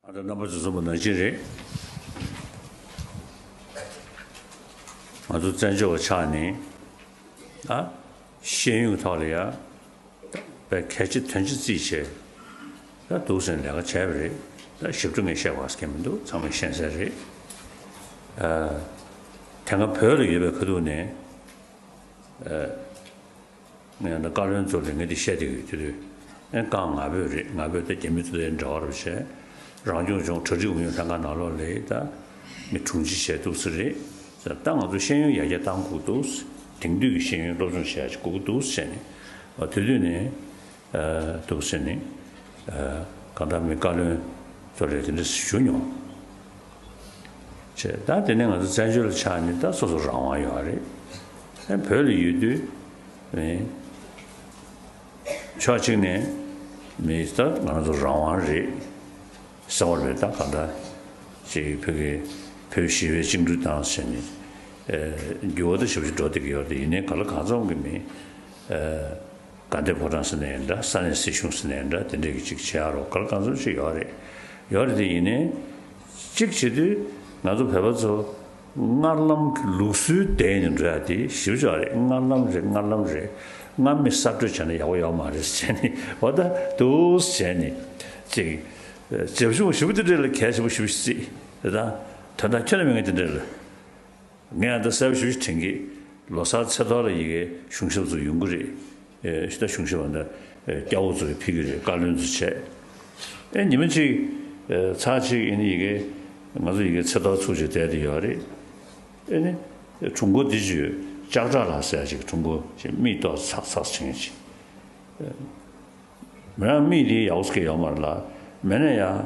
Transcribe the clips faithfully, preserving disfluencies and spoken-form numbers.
ཨ་ད་རྣམ་པ་ཚོ་གསུངས་པ་ནང་བཞིན་རེད། ང་ཚོ་བཙན་བྱོལ་བ་ཆགས་ནས་ཨ་ཤེས་ཡོན་གྱི་ཐོག་ལ་ཡ་དཔེ་གལ་ཆེ་དོན་ཆེ་བརྩིས་བྱས་ད་འདུག་སེ་ལས་ཀ་བྱས་པ་རེད། ད་ཞིབ་ཕྲ་ངས་བཤད་དགོས་ཀྱི་མི་འདུག་ཚང་མས་ཤེས་གསལ་རེད། ཨ་དེ་སྔ་བོད་ལ་ཡོད་པའི་ཁ་ཐུག་ནས་ཨ། ངས་ཡང་ན་བཀའ་བློན་ཚོ་ལ་ངས་འདི་བཤད་བསྡད་ཀྱི་ཡོད། དེ་དུས་ཨེ་རྐང་ང་ཕོད་རེད། ང་ཕོད་དེ་རྒྱ་མི་ཚོ་དེ་འདྲ་བ་རུ་བྱས། རང་སྐྱོང་ལྗོངས་གྲ་སྒྲིག་ཨུ་ཡོན་ལྷན་ཁང་ནང་ལོགས་ལ་ད་མི་དྲུང་ཆེ་བྱས་འདུག་སེ་རེད། ད་ང་ཚོ་ཤེས་ཡོན་ཡར་རྒྱས་གཏང་དགོས་འདུག་དེང་དུས་ཀྱི་ཤེས་ཡོན་སློབ་སྦྱོང་བྱས་དགོས་ཀྱི་འདུག་བྱས་ནས་ཨ་དེ་དུས་ནས་ཨ་འདུག་སེ་ནས་ཨ་གང་ལྟར་མི་བཀའ་བློན་ཚོ་ལ་དེ་འདྲ་ཞུ་མྱོང་། བྱས་ད་དེ་ནས་ང་ཚོ་བཙན་བྱོལ་ལ་ཆགས་ནས་ད་སོ་སོ་རང་དབང་ཡོད་རེད། ཨ་བོད་ལ་ཡོད་དུས་ཨེ། ཕྱོགས་གཅིག་ནས་མི་ད་ང་ཚོ་རང་དབང་རེད་ཟེར་བ་རེད། ད་གང་ལྟར་ཅིག་བོད་ཀྱི་བོད་ཞི་བའི་བཅིངས་འགྲོལ་བཏང་ཟེར་ནས་ཨེ་འགྱུར་བ་ད་ཞེ་པོ་ཅིག་འགྲོ་བསྡད་ཀྱི་ཡོད་རེད། ཡིན་ནའི་གང་ལ་གང་འཚམ་གྱི་མི་ཨེ་དགའ་ལྡན་ཕོ་བྲང་ཟེར་ནའི་འདྲ། ས་གནས་སྲིད་གཞུང་ཟེར་ནའི་འདྲ། དེ་འདྲས་ཀྱི་ཅིག་བྱེད་ཡག་རོགས་གང་ལ་གང་འཚམ་ཅིག་ཡོད་རེད། ཡོད་རེད་དེ་ཡིན་ནའི་གཅིག་བྱེད་དུས་ང་ཚོ་བོད་པ་ཚོ། སྔར་ལམ་གྱི་ལུགས་སྲོལ་བསྡད་ནས་འགྲོ་ཡ་དེ་ཞིབ་ཆ་རེད། སྔར་ལམ་རེད། སྔར་ལམ་རེད། སྔར་མེད་གསར་གཏོད་བྱས་ན་ཡག་པོ་ཡོད་མ་རེད་ཟེར་ནས་འོ་ད་འདུག་བྱས་ནས་ཅིག་རྒྱབ་ལྗོངས་ཞིབ་པོ་དེ་འདྲ་ལ་གལ་ཆེན་པོ་ཞིབ་ཞིག་བརྩིས་རེད། ད་དོན་དག་ཁྱོན་ནས་མེད་མཁན་དེ་འདྲ་ལ་ངས་ད་གསལ་པོ་ཞིབ་ཞིག་དྲན་གི། ལོ་གསར་ཚེས་ཐོག་ལ་ཡི་གེ་གཞུང་ཞབས་ཚོ་ཡོང་གི་རེད། ཨེ་ཤི་ད་གཞུང་ཞབས་འདི་ཨེ་སྐྱ་བོ་ཚོ་ཕེབས་ཀྱི་རེད། བཀའ་བློན་ཚོ་བྱས། ཨེ་ཉི་མ་གཅིག་ཨེ་ཚར་གཅིག་ཨེ་ནི་ཡི་གེ་ང་ཚོ་ཡི་གེ་ཚེ་ཐར་ཚུགས་བྱས་བསྡད་དེ་ཡོད་རེད། ཨེ་ནི་ཁྲུང་ཀོ་འདི་ཅུ་ལྕགས་བྲག་ལ་ཟེར་ཡ་ཅིག་ཁྲུང་ཀོ་ཅིག་མིག་ཏོག་ཚག་ཚག་བྱེད་མཁན་ཅིག་མི་རང་མིག་དེ་ཡག་པོ་ཟེར་གྱི་ཡོད་མ་རེད་ལ། མེད་ན་ཡང་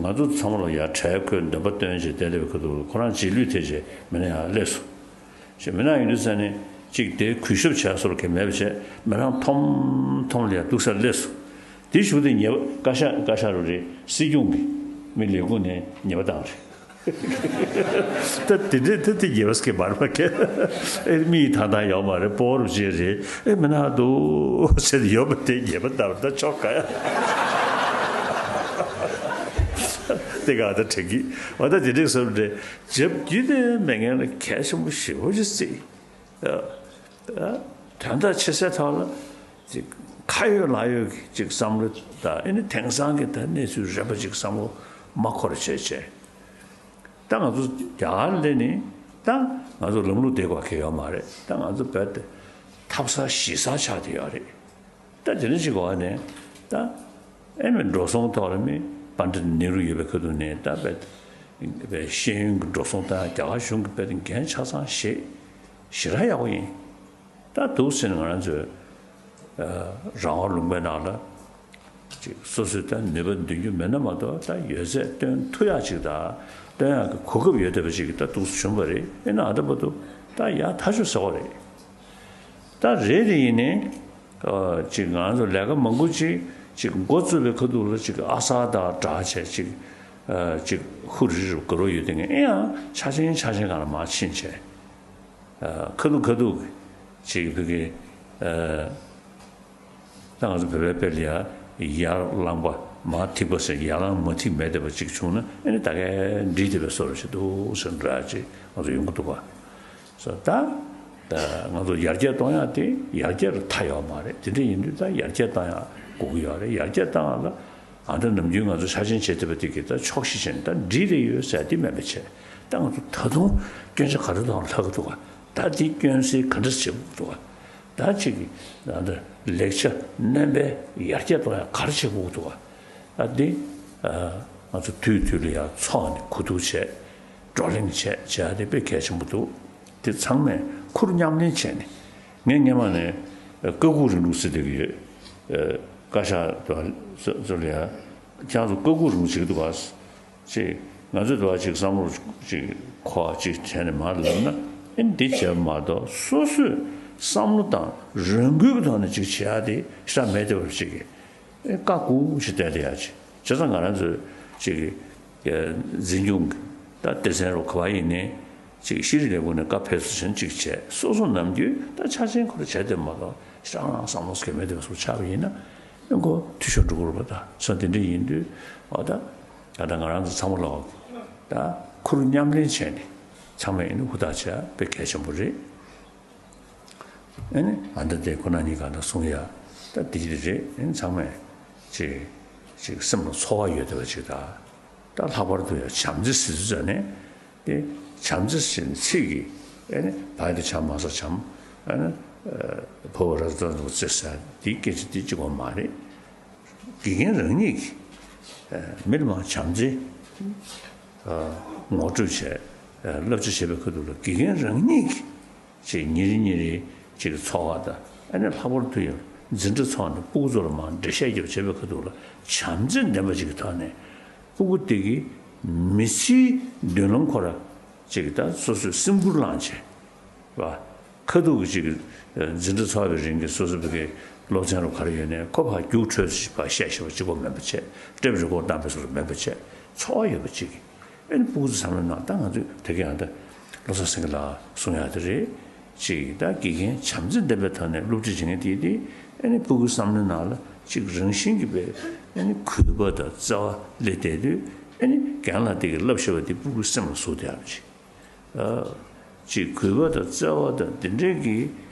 ང་ཚོ་ཚང་མ་ལ་ཡང་གྲལ་བཀོད་འདོན་པ་སྟོན་བྱས་བསྡད་བསྡད་པའི་ཁ་ཐུག་ལ་ཁོ་རང་རྗེས་ལུས་ཐེབས་བྱས་མི་ན་ཡང་སླེབས་སོང་། ཞེས་མི་ན་ཡོང་དུས་ས་ནས་གཅིག་དེ་གུས་ཞབས་བྱས་སོར་གྱི་མེད་པ་བྱས། མི་རང་ཐོམ་ཐོམ་ལ་ཡང་འདུག་སར་སླེབས་སོང་། དེ་གཞུག་དེ་ཉེས་པ་བཀའ་ཤག་བཀའ་ཤག་རུ་རེད། སྲིད་སྐྱོང་གི་མི་ལས་ཁུངས་ནས་ཉེས་པ་བཏང་རེད། ད་དེ་འདྲས་ད་དེ་ཉེས་པ་སྐྱེ་བར་མ་སྐྱེ། ཨེ་མིག་ཐང་ཐང་ཡོད་མ་རེད། སྤོ་རུ་བྱེད་རེད། ཨེ་མི་ན་འདུག་ཟེར་ཡོད་པ་དེ་ཉེས་པ་ལྟ་བུ་ད་ཆོག་ག་ཡ། དེ་ག་ད་དྲན་གི་འོ་ད་དེ་འདྲས་བཟོ་འདྲས་རྒྱབ་རྒྱུ་དེ་མེད་མཁན་ལ་གལ་ཆེན་པོ་ཞེ་པོ་ཅིག་བརྩིས། ཨ་ཨ་དོན་དག་ཆེ་སའི་ཐོག་ལ་ཅིག་ཁ་ཡོད་ལག་ཡོད་ཀྱི་ཅིག་བསམ་བློ་དང་ཨེ་ནི་དེང་སང་གི་ད་གནས་ཚུལ་རན་པ་ཅིག་བསམ་བློ་མ་འཁོར་བྱས་བྱས། ད་ང་ཚོ་རྒྱ་གར་སླེབས་ནས་ད་ང་ཚོ་ལམ་ལུགས་བསྡད་དགོས་ཀྱི་ཡོད་མ་རེད། ད་ང་ཚོ་བོད་དེ་ཐབ་ཚང་གཞིས་ཚང་ཆགས་བསྡད་ཡོད་རེད། ད་དེ་འདྲ་ཞིག་གི་འོག་ནས་ད་ཨེ་མི་འགྲོ་སོང་ཐོག་ལ་མི་པཎྜི་ཏ་ནེ་རུ་ཡོད་པའི་ཁ་ཐུག་ནས་ད་བོད་བོད་ཤེས་ཡོན་གྱི་འགྲོ་སོང་ད་རྒྱ་གར་གཞུང་གི་བོད་འགན་ཆ་ཚང་བཞེས་ཞེ་དྲག་ཡག་པོ་ཡིན། ད་འདུག་ཟེར་ནས་ང་རང་ཚོས་རང་དབང་ལུང་པའི་ནང་ལ་ཅིག་སོ་སོས་ད་ནུས་པ་འདོན་རྒྱུ་མེད་ན་མ་གཏོགས་ད་ཡོད་ཚད་སྟོན་ཐུབ་ཡག་ཅིག་དང་སྟོན་ཡག་གི་གོ་སྐབས་ཡོད་བསྡད་པ་ཅིག་ད་འདུག་སེ་བྱུང་བ་རེད། ཨེ་ན་ཨ་ད་བར་དུ་ད་ཡག་ཐག་ཆོད་ཟེར་བ་རེད། ད་རེད་དེ་ཡིན་ནའི་ཅིག་ང་ཚོ་ལས་ཀ་མང་པོ་ཅིག་ཅིག་འགོ་བཙུགས་པའི་ཁ་ཐུག་ལ་ཅིག་ཨ་གསར་དང་སྦྲགས་བྱས་ཅིག་ཅིག་ཧུ་རི་རུ་དགའ་རོགས་ཡོད་དེ་ངས་ཨེ་ཡང་ཆ་ཆེན་ཆ་ཆེན་སྒང་ལ་མར་ཕྱིན་བྱས། ཁ་ཐུག་ཁ་ཐུག་ཅིག་བོད་ཀྱི་ད་ང་ཚོ་བོད་པའི་དཔེ་ལ་ཡ་ཡར་ལངས་པ་མར་ཐིགས་པ་ཟེར་ཡར་ལངས་མར་ཐིགས་མེད་བསྡད་པ་ཅིག་བྱུང་ན་ཨེ་ནི་ད་གས་འགྲིག་བསྡད་པའི་བཟོ་འདྲ་ཅིག་འདུག་ཟེར་འདྲ་ཅིག་ང་ཚོ་ཡོང་གི་འདུག་ག་སོ་ད་ང་ཚོ་ཡར་རྒྱས་གཏོང་ཡག་དེ་ཡར་རྒྱས་ལ་མཐའ་ཡོད་མ་རེད། དེ་འདྲ་ཡིན་དུས་ད་ཡར་རྒྱས་གཏོང་ཡག་དགོས་ཀྱི་ཡོད་རེད། ཡར་རྒྱས་གཏོང་ཡག་ལ་ཨ་ད་ནམ་རྒྱུན་ང་ཚོ་ཆ་ཆེན་བྱེད་ཐུབ་པ་དེ་གི་ད་ཆོག་ཤེས་བྱས་ནས་ད་འགྲིག་རེ་ཡོད་ཟེར་དེ་མེད་པ་བྱས། ད་ང་ཚོ་ད་དུང་སྐྱོན་ཆ་ག་རེ་དང་ལྷག་གི་འདུག་ག་ད་དེ་སྐྱོན་སེལ་ག་འདྲ་བྱེད་དགོས་འདུག་ག་ད་ཅིག་ད་ལེགས་ཆ་སྣོན་པའི་ཡར་རྒྱས་གཏོང་ཡག་ག་རེ་བྱེད་དགོས་འདུག་ག་ད་དེ་ང་ཚོ་དུས་དུས་ལ་ཡང་ཚོགས་ནས་གོ་བསྡུར་བྱས། བགྲོ་གླེང་བྱས་བྱས་ཏེ་དཔེ་གལ་ཆེན་པོ་འདུག་དེ་ཚང་མས་ཁུར་མཉམ་ལེན་བྱས་ནས་ངས་སྔོན་མ་ནས་བཀའ་ཁུག་རིང་ལུགས་ཟེར་བསྡད་ཀྱི་ཡོད། བཀའ་ཤག་ཚོ་ལ་ཡ་ཁྱེད་ཚོ་བཀའ་ཁུག་རིང་ལུགས་བྱེད་ཀྱི་འདུག་ག་ཅེས་ང་ཚོས་འདུག་བ་ཅིག་བསམ་བློ་ཅིག་འཁོར་བ་ཅིག་བྱས་ནས་མར་ལབ་ན་ཨེ་འདི་བྱས་པ་མ་གཏོགས་སོ་སོས་བསམ་བློ་དང་རང་འགུལ་གྱི་ཐོག་ནས་ཅིག་བྱེད་ཡ་དེ་ཤ་མེད་བསྡད་པ་ཅིག་གིས། ཨེ་བཀའ་བསྒོ་ཞིག་བསྡད་དེ་ཡ་ཅིག་བྱས་ཙང་ང་རང་ཚོས་ཅིག་གི་འཛིན་སྐྱོང་གི་ད་སྡེ་ཚན་རུ་ག་བ་ཡིན་ནའི་ཅིག་ཤེས་རིག་ལས་ཁུངས་ནས་བཀའ་ཕེབས་བསུ་ཆེན་ཅིག་བྱས། སོ་སོ་ནམ་རྒྱུན་ད་ཆ་ཆེན་ཁོ་ར་བྱས་དེ་མ་གཏོགས་ཤ་ང་བསམ་བློ་སྐྱེ་མེད་དེ་སུ་ཆགས་པ་ཡིན་ན་ཨེ་ཁོ་འཐུས་ཤོར་འགྲོ་གི་རེད་པ། ད་སོ་དེ་འདྲ་ཡིན་དུས་འོ་ད། ད་ལྟ་ང་རང་ཚོ་ཚང་མ་ལོག་ད་ཁུར་མཉམ་ལེན་བྱས་ནས་ཚང་མས་ཨ་ནི་ཧུར་ཐག་བྱས་དཔེ་གལ་ཆེན་པོ་རེད། ཨ་ནི་ཨ་ད་དེ་ཁོ་ན་ཉིད་གང་ལྟར་གསུང་ཡ་ད་འདི་འདི་རེད། ཨ་ནི་ཚང་མས་ཅིག་ཅིག་སེམས་ལ་ཚོར་བ་ཡོད་བསྡད་པ་ཅིག་དང་། ད་ལྷག་པར་དུ་ཡང་བྱམས་བརྩེ་ཟེར་ཚུལ་ཙམ་ནས་དེ་བྱམས་བརྩེ་ཟེར་ནས་ཚིག་གི་ཨ་ནི་བ་ཡ་བཏགས་བྱ་མ་ས་བྱམས། ཨ་ནི་ཨ་བ་འོག་ར་བཏགས་རྡ་བརྩེ་ཟེར་དེའི་སྐད་ཆ་དེ་གཅིག་པོ་མ་རེད། དགེ་རྒན་རང་ཉིད་ཀྱིས་ཨ་མི་ལ་མར་བྱམས་བརྩེ་ཨ་ངོ་སྤྲོད་བྱས། ཨ་བསླབ་བྱ་བྱེད་པའི་ཁ་ཐུག་ལ་དགེ་རྒན་རང་ཉིད་ཀྱིས་ཅིག་ཉིན་རེ་ཉིན་རེ་ཅིག་འཚོ་བ་དང་། ཨ་ནི་ལྷག་པར་དུ་ཡང་འཛིན་གྲྭ་ཚོགས་ནས་སྤུ་གུ་ཚོ་ལ་མར་འགྲེལ་བཤད་རྒྱབ་བྱེད་པའི་ཁ་ཐུག་ལ་བྱམས་བརྩེ་ལྡན་པ་ཅིག་གི་ཐོག་ནས་སྤུ་གུ་དེ་གི་མི་ཚེའི་མདུན་ལམ་ཁོ་ར་ཅིག་ད་སོ་སོས་སེམས་ཁུར་བླངས་བྱས་པ། ཁ་ཐུག་གི་ཅིག་འཛིན་གྲྭ་ཚོགས་པའི་རིང་གི་སོ་སོ་བོད་སྐད་སློབ་ཚན་རུ་ག་རེ་ཡོད་ནའི་ཁོ་ཕར་རྒྱུགས་འཕྲོད་ཅིག་ཕར་བཤད་ཤེས་པ་གཅིག་པོ་མིན་པ་བྱས། ཊེབ་རི་ཀོཌ་བཏང་པའི་བཟོ་འདྲ་མིན་པ་བྱས། ཚོར་བ་ཡོད་པ་ཅིག་ཨ་ནི་སྤུ་གུ་ཚོ་ཚང་མའི་ནང་ད་ང་ཚོས་དེ་ག་ཡང་ད་བློ་བཟང་སེང་གེ་ལགས་གསུང་ཡག་དེ་རེད། ཅིག་ད་དགེ་རྒན་བྱམས་བརྩེ་ལྡན་པའི་ཐོག་ནས་སློབ་ཁྲིད་བྱེད་མཁན་དེ་དེ་ཨ་ནི་སྤུ་གུའི་བསམ་བློའི་ནང་ལ་ཅིག་རང་བཞིན་གྱིས་པའི་ཨ་ནི་གུས་པ་དང་བརྩེ་བ་སླེབས་བསྡད་དུས། ཨ་ནི་རྒན་ལགས་དེ་གིས་བསླབ་བཞག་པ་དེ་སྤུ་གུའི་སེམས་ལ་ཟུག་བསྡད་ཡག་ཅིག་ཨ་ཅིག་གུས་པ་དང་བརྩེ་བ་དང་དེ་འདྲའི་གི་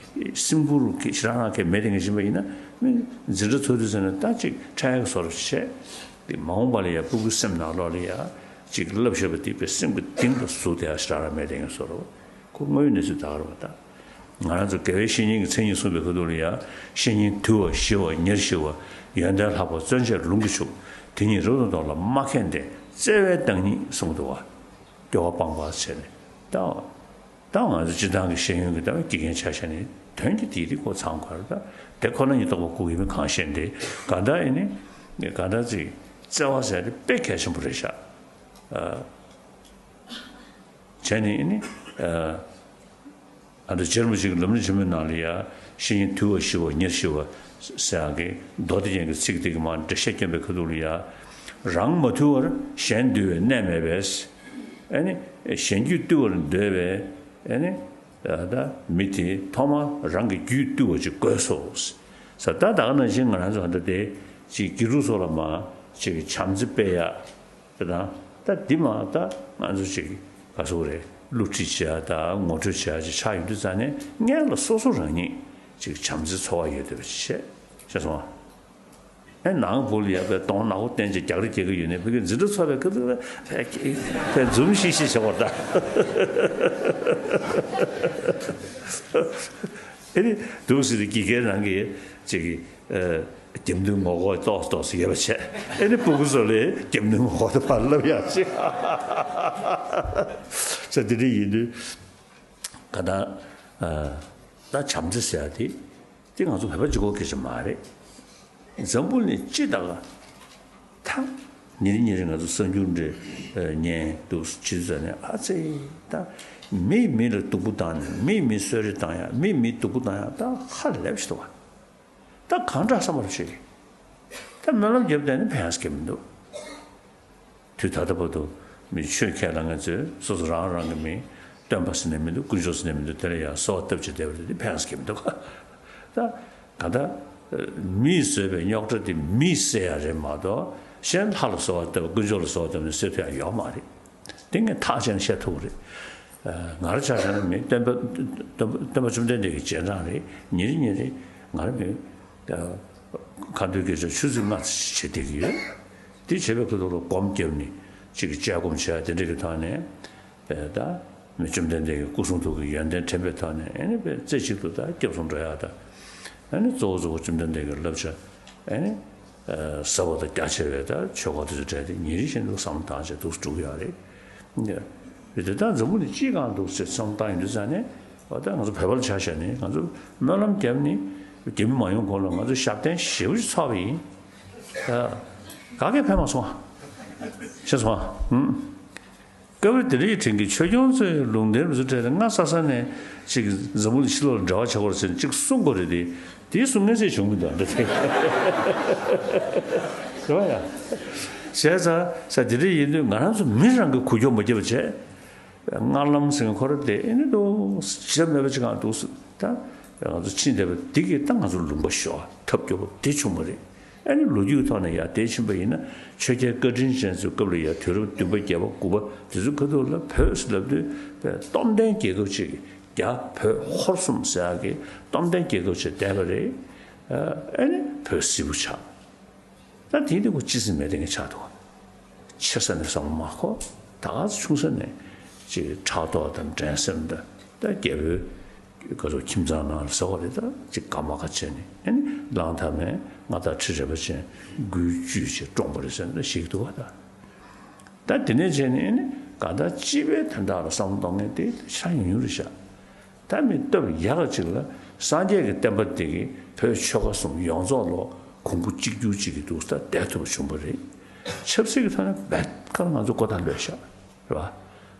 སེམས་ཁུར་གྱི་ཞེ་དྲག་རང་གིས་མེད་དེ་ངས་ཤེས་པ་ཡིན་ན། མི་འཛིན་གྲྭ་ཚོགས་དུས་ཙམ་ནས་ད་ཅིག་འཕྲལ་ཡག་བཟོ་འདྲ་བྱས་ཏེ་མ་འོངས་པ་ལ་ཡང་སྤུ་གུའི་སེམས་ནང་ལོགས་ལ་ཡང་ཅིག་བསླབ་བཞག་པ་དེ་དཔེ་སེམས་ཀྱི་གཏིང་དུ་ཟུག་བསྡད་ཡག་ཞེ་དྲག་རང་མེད་དེ་ངས་བཟོ་འདྲ། ཁོ་དངོས་ཡོད་གནས་ཚུལ་ད་ག་རེ་བ་ད། ང་རང་ཚོ་དགེ་བའི་བཤེས་གཉེན་གྱི་མཚན་ཉིད་གསུངས་པའི་ཁ་ཐུག་ལ་ཡང་། བཤེས་གཉེན་དུལ་བ་ཞི་བ་ཉེར་ཞི་བ། ཡོན་ཏན་ལྷག་པ་བརྩོན་བཅས་ལུང་གིས་ཕྱུག་དེ་ཉིད་རབ་ཏུ་བསྟོད་ལ་མ་མཁས་ལྡན། བརྩེ་བའི་བདག་ཉིད་གསུངས་འདུག་བ། སྐྱོ་བ་སྤངས་པ་བྱས་ནས་ད། ད་ང་ཚོ་སྤྱིར་བཏང་གི་ཤེས་ཡོན་གྱི་ད་དགེ་རྒན་ཆ་བཞག་ནས་དོན་གྱི་དེའི་རིགས་ཁོ་ཚང་གར་ད་དེ་ཁོ་ན་ཉིད་རྟོགས་པ་སྐུ་ཡིན་མིན་གང་ཤེས་ཏེ། གང་ལྟར་ཡིན་ནི་གང་ལྟར་ཅིག་བརྩེ་བ་ཟེར་དེ་དཔེ་གལ་ཆེན་པོ་རེད་ཤག་བྱས་ནས་ཡིན་ནི། ཨ་ད་རྗེ་རིན་པོ་ཆེ་གི་ལམ་རིམ་ཆེན་མོའི་ནང་ལ་ཡ། བཤེས་གཉེན་དུལ་བ་ཞི་བ་ཉེར་ཞི་བ་ཟེར་ཡག་གི་མདོ་སྡེ་རྒྱན་གྱི་ཚིག་དེ་གི་མར་འགྲེལ་བཤད་བསྐྱོན་པའི་ཁ་ཐུག་ལ་ཡ། རང་མ་དུལ་བར་གཞན་དུལ་བའི་གནས་མེད་པས། ཨ་ནི་གཞན་རྒྱུད་བཏུལ་བར་འདོད་པས། ཨ་ནི་ད་མི་དེ་ཐོག་མར་རང་གི་རྒྱུད་བཏུལ་བ་ཅིག་དགོས་སོ། ས་ད་ད་ག་ནང་བཞིན་ང་རང་ཚོ་ད་དེ་ཅིག་དགེ་ཕྲུག་ཚོ་ལ་མར་ཅིག་བྱམས་བརྩེ་སྤེལ་ཡག་དེ་དང་། ད་འདི་མ་ད་ང་ཚོ་ཅིག་ག་ཟེར་དགོས་རེད། བསླུ་བྲིད་བྱེད་ཡག་དང་ངོ་སྤྲོད་བྱེད་ཡག་ཅིག་ཆགས་ཡོང་དུས་ཙང་ནས། སྔོན་ལ་སོ་སོ་རང་ཉིད་ཅིག་བྱམས་བརྩེ་ཚོར་བ་ཡོད་བསྡད་པ་ཅིག་བྱས། ཤེས་སོང་ཨ། ཨེ་ནང་སྦུག་ལ་ཡ་དཔེ་གདོང་ནག་པོ་བསྟན་བྱས་རྒྱག་རེས་རྒྱག་གི་ཡོད་ནའི། ཕ་གིའི་འཛིན་གྲྭ་ཚོགས་པའི་སྐབས་དུ་དཔེ་འཛུམ་ཤིག་ཤིག་བྱེད་པ་རེད་ད། ཨེ་ནི་འདུག་ཟེར་ཏེ་དགེ་རྒན་རང་གིས་ཅིག་ཨ་རྒྱབ་མདུན་ངོ་ལྐོག་ཏོག་ཙམ་ཏོག་ཙམ་ཡོད་པ་བྱས། ཨེ་ནི་སྤུ་གུ་ཚོ་ལ་རྒྱབ་མདུན་ངོ་ལྐོག་ཏུ་ཕར་ལབ་ཡག་ཅིག་ས་དེ་འདྲ་ཡིན་དུས། ག་ད་ཨ་ད་བྱམས་བརྩེ་ཟེར་ཡག་དེ་དེ་ང་ཚོ་བོད་པ་གཅིག་པོ་སྐད་ཆ་མ་རེད། འཛམ་བུ་གླིང་སྤྱི་དང་ད་ཉིན་རེ་ཉིན་རེ་ང་ཚོ་གསར་འགྱུར་འདྲ་ཉན་འདུག་ཅི་ཟེར་ནས། ཨ་ཙི། ད་མིས་མི་ལ་སྡུག་པོ་བཏང་ནས། མིས་མི་གསོད་རེས་བཏང་ཡག་མིས་མི་སྡུག་པོ་བཏང་ཡག་ད་ཧ་ལས་པ་ཞིག་འདུག་བ། ད་གང་དྲག་བསམ་པ་རེ་བྱེད་ཀྱི། ད་སྨོན་ལམ་རྒྱབ་བསྡད་ནས་ཕན་ཡག་གང་ཡང་མི་འདུག་དུས་ད་ལྟ་བར་དུ་མི་ཆོས་ཁས་བླངས་མཁན་ཚོས་སོ་སོ་རང་རང་གི་མིང་སྟོན་པ་ཟེར་ནས་མི་འདུག་དཀོན་མཆོག་ཟེར་ནས་མི་འདུག་དེ་ལ་ཡང་གསོལ་བ་བཏབ་བྱས་བསྡད་པ་དེ་ཕན་ཡག་གང་ཡང་མི་འདུག་ད་གང་ལྟར་མིས་བཟོས་པའི་རྙོག་དྲ་དེ་མིས་སེལ་ཡག་རེད་མ་གཏོགས། གཞན་ལྷ་ལ་གསོལ་བ་བཏབ། དཀོན་མཆོག་ལ་གསོལ་བ་བཏབ་ནས་སེལ་ཐུབ་ཡག་ཡོད་མ་རེད། དེ་ངས་ཐག་བཅད་ནས་བཤད་ཐུབ་ཀྱི་རེད། ང་རང་ཆ་བཞག་ན་མི་སྟོན་པ་སྟོན་པ་སྟོན་པ་བཅོམ་ལྡན་འདས་ཀྱི་རྗེས་འབྲང་རེད། ཉིན་རེ་ཉིན་རེ་ང་རང་མི་ཁ་འདོན་སྐད་ཆ་ཆུ་ཚོད་ལྔ་བྱེད་བསྡད་ཀྱི་ཡོད། དེ་བྱེད་པའི་ཁ་ཐུག་ལ་སྒོམ་བརྒྱབ་ནས་ཅིག་གི་དཔྱད་སྒོམ་བྱེད་ཡག་དེ་འདྲ་གི་ཐོག་ནས། དཔེ་ད་མི་བཅོམ་ལྡན་འདས་ཀྱི་སྐུ་གསུང་ཐུགས་ཀྱི་ཡོན་ཏན་དྲན་པའི་ཐོག་ནས། ཨ་ནི་དཔེ་རྩེ་གཅིག་ཏུ་ད་སྐྱབས་སུ་འགྲོ་ཡག་དང་། ཨ་ནི་གཙོ་བོ་གཙོ་བོ་བཅོམ་ལྡན་འདས་ཀྱི་བསླབ་བྱ། ཨ་ནི་ཟབ་པ་དང་རྒྱ་ཆེ་བའི་ད་ཆོས་སྐོར་དེ་ཚོ་སྦྲགས་ཏེ་ཉིན་རེ་བཞིན་དུ་བསམ་བློ་བཏང་བྱས་འདུག་སེ་འགྲོ་གི་ཡོད་རེད། དེ་ད་འཛམ་བུ་གླིང་སྤྱིའི་སྒང་འདུག་སེ་བསམ་བློ་བཏང་ཡོང་དུས་ཙང་ནས། འོ་ད་ང་ཚོ་བོད་པ་ལ་ཆ་བཞག་ནས་ང་ཚོ་སྨོན་ལམ་བརྒྱབ་ནས་རྒྱ་མི་མ་ཡོང་གོང་ལ་ང་ཚོ་ཞབས་བརྟན་ཞེ་པོ་ཅིག་ཚོགས་པ་ཡིན། ད་ག་གེ་ཕན་མ་སོང་ཨ། ཤེས་སོང་ཨ། ཧུམ། སྐབས་རེ་དེ་འདྲའི་དྲན་གྱི། ཆོས་སྐྱོང་ཚོས་ལུང་བསྟན་རུ་ཚོ་སྤྲད་ནས་སྔ་ས་ས་ནས་ཅིག་འཛམ་བུ་གླིང་ཕྱི་ལོགས་ལ་འབྲེལ་བ་བྱེད་དགོས་རེད་ཟེར་ནས་ཅིག་གསུང་དགོས་རེད་དེ། དེའི་གསུང་མཁན་ཚོས་བྱུང་མི་འདུག་འདི་དེ། རེད་བ་ཡ། བྱས་ཙང་ས་དེ་འདྲ་ཡིན་དུས་ང་རང་ཚོ་མི་རང་གིས་འགུལ་སྐྱོད་མ་བརྒྱབ་པ་བྱས། སྔར་ལམ་ཟེར་མཁན་ཁོ་རང་དེ་ཨེ་ནི་འདུག་ཞེ་དྲག་མེད་པ་ཅིག་གང་འདུག་ཟེར། ད་ང་ཚོ་ཕྱིན་བསྡད་པ་འདི་གིས་ད་ང་ཚོ་ལུང་པ་ཤོར་ཐབས་སྐྱོ་པོ་དེ་བྱུང་བ་རེད། ཨ་ནི་ལོ་རྒྱུས་ཐོག་ནས་ཡར་དེ་ཕྱིན་པ་ཡིན་ན། ཆོས་རྒྱལ་བཀའ་དྲིན་ཅན་ཚོའི་སྐབས་ལ་ཡར་དུས་རབས་བདུན་པ་བརྒྱད་པ་དགུ་པ་དེ་ཚོའི་ཁ་ཐུག་ལ་བོད་ཟེར་ལབ་དུས་པའི་སྟོབས་ལྡན་རྒྱལ་ཁབ་ཅིག་རྒྱ་བོད་ཧོར་གསུམ་ཟེར་ཡག་གི་སྟོབས་ལྡན་རྒྱལ་ཁབ་ཅིག་བསྡད་པ་རེད། ཨ་ནི་བོད་སིལ་བུ་ཆགས། ད་དེ་འདི་ཁོ་སྤྱི་སེམས་མེད་དེ་ངས་ཆགས་འདུག་ཆེ་ས་ནས་བསམ་བློ་མ་འཁོར། ད་ག་ཚོད་ཆུང་ས་ནས་ཅིག་ཕྲག་དོག་དང་འགྲན་སེམས་དང་། ད་རྒྱལ་པོའི་ག་ཚོད་ཁྱིམ་ཚང་ནང་ལ་ཟ་བ་རེད། ད་ཅིག་དགའ་མ་དགའ་བྱས་ནས། ཨ་ནི་གླང་དར་མས་མངའ་བདག་ཁྲི་རལ་པ་ཅན་མགུལ་གཅུས་བྱས་བཀྲོངས་པ་རེད་ཟེར་ནས་ཞིག་འདུག་བ། ད་ད་དེ་ནས་བྱས་ནས་ཨ་ནི་གང་ལྟར་སྤྱི་པའི་དོན་དག་ལ་བསམ་བློ་གཏོང་མཁན་དེ་ཆགས་ཡོང་ཡོང་རེད་ཤག་ད་མི་སྟབས་ཡག་ཅིག་ལ་སངས་རྒྱས་ཀྱི་བསྟན་པ་འདི་གི་བོད་ཆོལ་ཁ་གསུམ་ཡོངས་རྫོགས་ལོ་གོང་བུ་གཅིག་གྱུར་ཅིག་གི་འདུག་ས་བསྡད་ཐུབ་པ་བྱུང་བ་རེད། ཆབ་སྲིད་ཀྱི་ཐོག་ནས་རྦད་ཁ་ང་ཚོ་མགོ་ཐག་ལོས་ཤག་རེད་བ།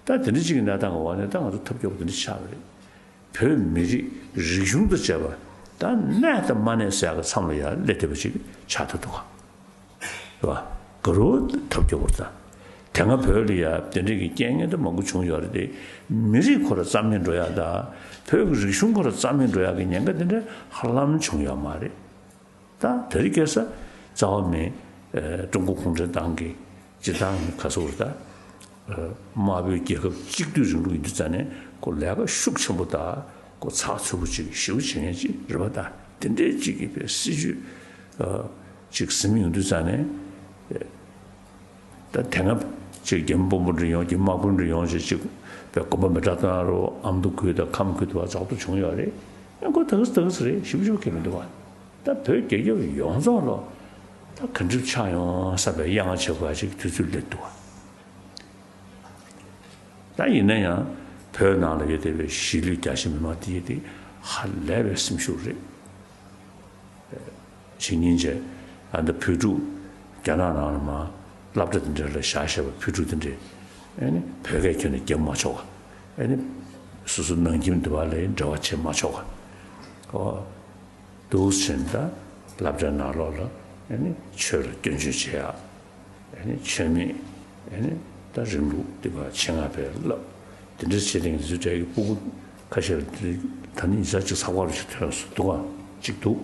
ད་དེ་འདྲ་ཅིག་གི་གནས་སྟངས་ཀྱི་འོག་ནས་ད་ང་ཚོ་ཐབས་སྐྱོ་པོ་དེ་འདྲ་ཆགས་པ་རེད། བོད་མི་རིགས་རིག་གཞུང་དང་བཅས་པ་ད་གནས་དང་མ་གནས་ཟེར་ཡག་གི་མཚམས་ལ་ཡར་སླེབས་བསྡད་པ་ཅིག་ཆགས་བསྡད་འདུག་ག་རེད་བ། ག་རུ་ཐབས་སྐྱོ་པོ་རེད་ད། དེ་སྔ་བོད་ལ་ཡ་དེ་འདྲའི་གི་རྐྱེན་ངན་དུ་མང་པོ་བྱུང་ཡོད་རེད་དེ། མི་རིགས་ཁོ་ར་རྩ་མེད་འགྲོ་ཡ་ད། བོད་ཀྱི་རིག་གཞུང་ཁོ་ར་རྩ་མེད་འགྲོ་ཡ་གི་ཉེན་ཁ་དེ་འདྲ་ཧ་ལམ་བྱུང་ཡོད་མ་རེད། ད་དེ་རིང་ཁ་སང་རྩ་བ་མེད། ཨེ། ཀྲུང་གོ་གུང་ཁྲན་ཏང་གི་སྤྱི་བཏང་གི་ག་ཚོད་རེད་ད། ཨེ། དམར་པོའི་རྒྱལ་ཁབ་གཅིག་སྡུད་རིང་ལུགས་ཡིན་དུས་ཙང་ནས་ཁོ་ལས་ཀ་ཤུགས་ཆེན་པོ་དང་ཁོ་ཚགས་ཚུད་པོ་ཅིག་ཞེ་པོ་བྱེད་མཁན་ཅིག་རེད་པ། ད་དེ་འདྲའི་ཅིག་གི་བའི་སྲིད་ཇུས་ཨ་ཅིག་ཟིན་ཡོང་དུས་ཙང་ནས། ཨེ། ད་དེ་སྔ་ཅིག་རྒྱ་མི་དཔོན་པོ་འདྲ་ཡོང་། རྒྱ་མི་དམག་དཔོན་འདྲ་ཡོང་ཞེས་ཅིག་བའི་དགོན་པ་མེ་སྲེག་བཏང་རོགས། ཨ་མདོ་ཁུལ་དང་ཁམས་ཁུལ་དུ་བ་ཛག་ཏུ་བྱུང་ཡོད་རེད། ཨེ། ཁོ་ད་ག་ས་ད་ག་ས་རེད། ཞེ་པོ་ཞེ་པོ་གལ་མི་འདུག་བ། ད་བོད་རྒྱལ་ཁབ་ཡོངས་རྫོགས་ལོ་ད་ག་འདྲ་ཆགས་ཡོང་བསམ་པའི་གཡང་ཆེ་བ་ཅིག་དུས་ཚོད་སླེབས་འདུག་བ། ད་ཡིན་ན་ཡང་བོད་ནང་ལ་ཡོད་བསྡད་པའི་གཞིས་ལུས་རྒྱ་ཆེ་མི་མང་དེ་དེ་ཧ་ལས་པའི་སེམས་ཤུགས་རེད། ཕྱི་ཉིན་བྱས་ཨ་ནི་བོད་ཕྲུག་རྒྱ་ནག་ནང་ལ་མར་སློབ་གྲྭ་དེ་འདྲ་ལ་བཞག་བཞག་པའི་བོད་ཕྲུག་དེ་འདྲས། ཨ་ནི་བོད་སྐད་ཁྱོན་ནས་རྒྱབ་མ་ཆོག་ག་ཨ་ནི་སོ་སོ་ནང་ཁྱིམ་དེ་བ་ལ་འབྲེལ་བ་བྱེད་མ་ཆོག་ག་འོ། འདུག་ཟེར་ན་ད་སློབ་གྲྭའི་ནང་ལོགས་ལ་ཨ་ནི་ཆོས་ལ་སྐྱོན་བརྗོད་བྱེད་ཡག་ཨ་ནི་ཆོས་མེད། ཨ་ནི་ད་རིང་ལུགས་འདི་པ་ཆེད་མངགས་པའི་བསླབ་དེ་འདྲ་བྱེད་དེང་དུས་འདྲ་གི་སྤུ་གུ་ཁ་ཤས་ལ་ད་ནི་ཡིན་ས་ཅིག་ཚགས་པར་ཞིག་ཐོན་སོང་འདུག་ག་ཅིག་འདུག་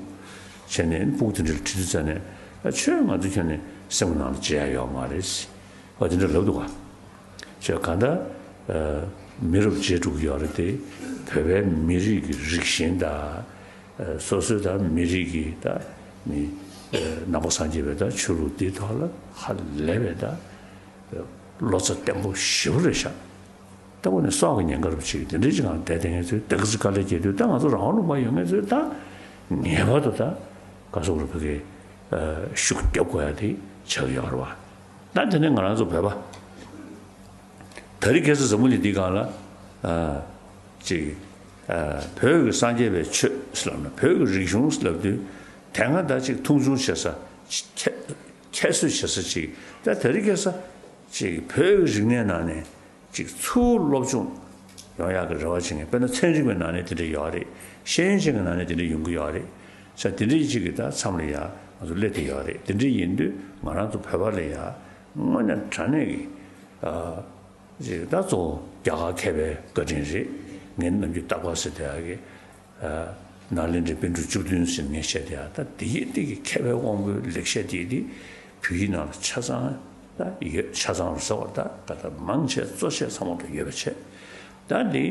བྱས་ནས་ཨ་ནི་སྤུ་གུ་དེ་འདྲ་ལ་དྲི་དུས་ཙ་ནས། ཨ། ཁྱོད་ང་ཚོ་ཁྱོན་ནས་སེམས་ནང་ལ་བརྗེད་ཡ་ཡོད་མ་རེད། ཨ། དེ་འདྲ་ལབ་འདུག་ག་ཁྱོད་གང་ལྟར་ཨ་མི་རབས་བརྗེ་འགྲོ་གི་ཡོད་རེད་དེ། བོད་པའི་མི་རིགས་ཀྱི་རིགས་ཞེན་དང་། ཨ། སོ་སོའི་ད་མི་རིགས་ཀྱི་ད་མི་ཨ་ནང་པ་སངས་རྒྱས་པའི་ད་ཆོས་ལུགས་འདིའི་ཐོག་ལ་ཧ་ལས་པའི་ད་བློ་རྩ་བརྟན་པོ་ཞེ་པོ་རེད་ཤག་ལྟ་བུ་ནི་སྲོག་གི་ཉེན་ཁ་རུ་ཕྱིན། དེ་འདྲའི་ཅིག་ངང་བསྡད་དེ་ངེད་ཚོས་དེ་ག་ཚོད་དཀའ་ལས་བརྒྱབ་དུས། ད་ང་ཚོ་རང་དབང་ལུང་པ་ཡོད་མཁན་ཚོས་ད་ངེས་པར་དུ་ད་ག་སོག་རུ་ཕ་གི་ཤུགས་རྒྱབ་དགོས་ཡ་དེ་ཆགས་ཡོད་རེད་བ། ད་དེ་ནས་ང་རང་ཚོ་བོད་པ་ད་རེས་ཁ་སང་འཛམ་བུ་གླིང་འདིའི་སྒང་ལ་ཨ་ཅིག་ཨ་བོད་ཀྱི་སངས་རྒྱས་པའི་ཆོས་ཟེར་ལབ་ན། བོད་ཀྱི་རིག་གཞུང་ཟེར་ལབ་དུས་དེ་སྔ་ད་ཅིག་མཐོང་ཆུང་བྱེད་ས། ཁྱད་ཁྱད་གསོད་བྱེད་ས་ཅིག་ད་དེ་རིང་ཁ་སང་ཅིག་བོད་ཀྱི་རིག་གནས་ནང་ནས་ཅིག་ཚུར་སློབ་སྦྱོང་ཡོང་ཡག་གི་རེ་བ་བྱེད་མཁན། དཔེར་ན་ཚན་རིག་པའི་ནང་ནས་དེ་འདྲ་ཡོད་རེད། ཤེས་ཡོན་ཅན་གྱི་ནང་ནས་དེ་འདྲ་ཡོང་གི་ཡོད་རེད། ས་དེ་འདྲ་ཅིག་གི་ད་མཚམས་ལ་ཡ་ང་ཚོ་སླེབས་བསྡད་ཡོད་རེད། དེ་འདྲ་ཡིན་དུས་ང་རང་ཚོ་བོད་པ་ལ་ཡ་དངོས་གནས་དྲང་གནས་ཀྱི་ཨ་ཅིག་ད་གཙོ་བོ་རྒྱ་གར་མཁས་པའི་བཀའ་དྲིན་རེད། ངས་ནམ་རྒྱུན་རྟག་པར་ཟེར་བསྡད་ཡག་གི་ཨ་ནཱ་ལེནྡྲའི་པཎ་གྲུབ་བཅུ་བདུན་ཟེར་ངས་བཤད་བསྡད་ཡག་ད་དེ་ཡི་སྟེང་གི་མཁས་པའི་དབང་པོའི་ལེགས་བཤད་དེ་དེ་བོད་ཡིག་ནང་ལ་ཆ་ཚང་ད་ཡོད། ཆ་ཚང་རུ་ཟེར་བ་ད་ག་ད་མང་ཆེ་གཙོ་ཆེ་ཚང་མ་ད་ཡོད་པ་བྱས། ད་འདི་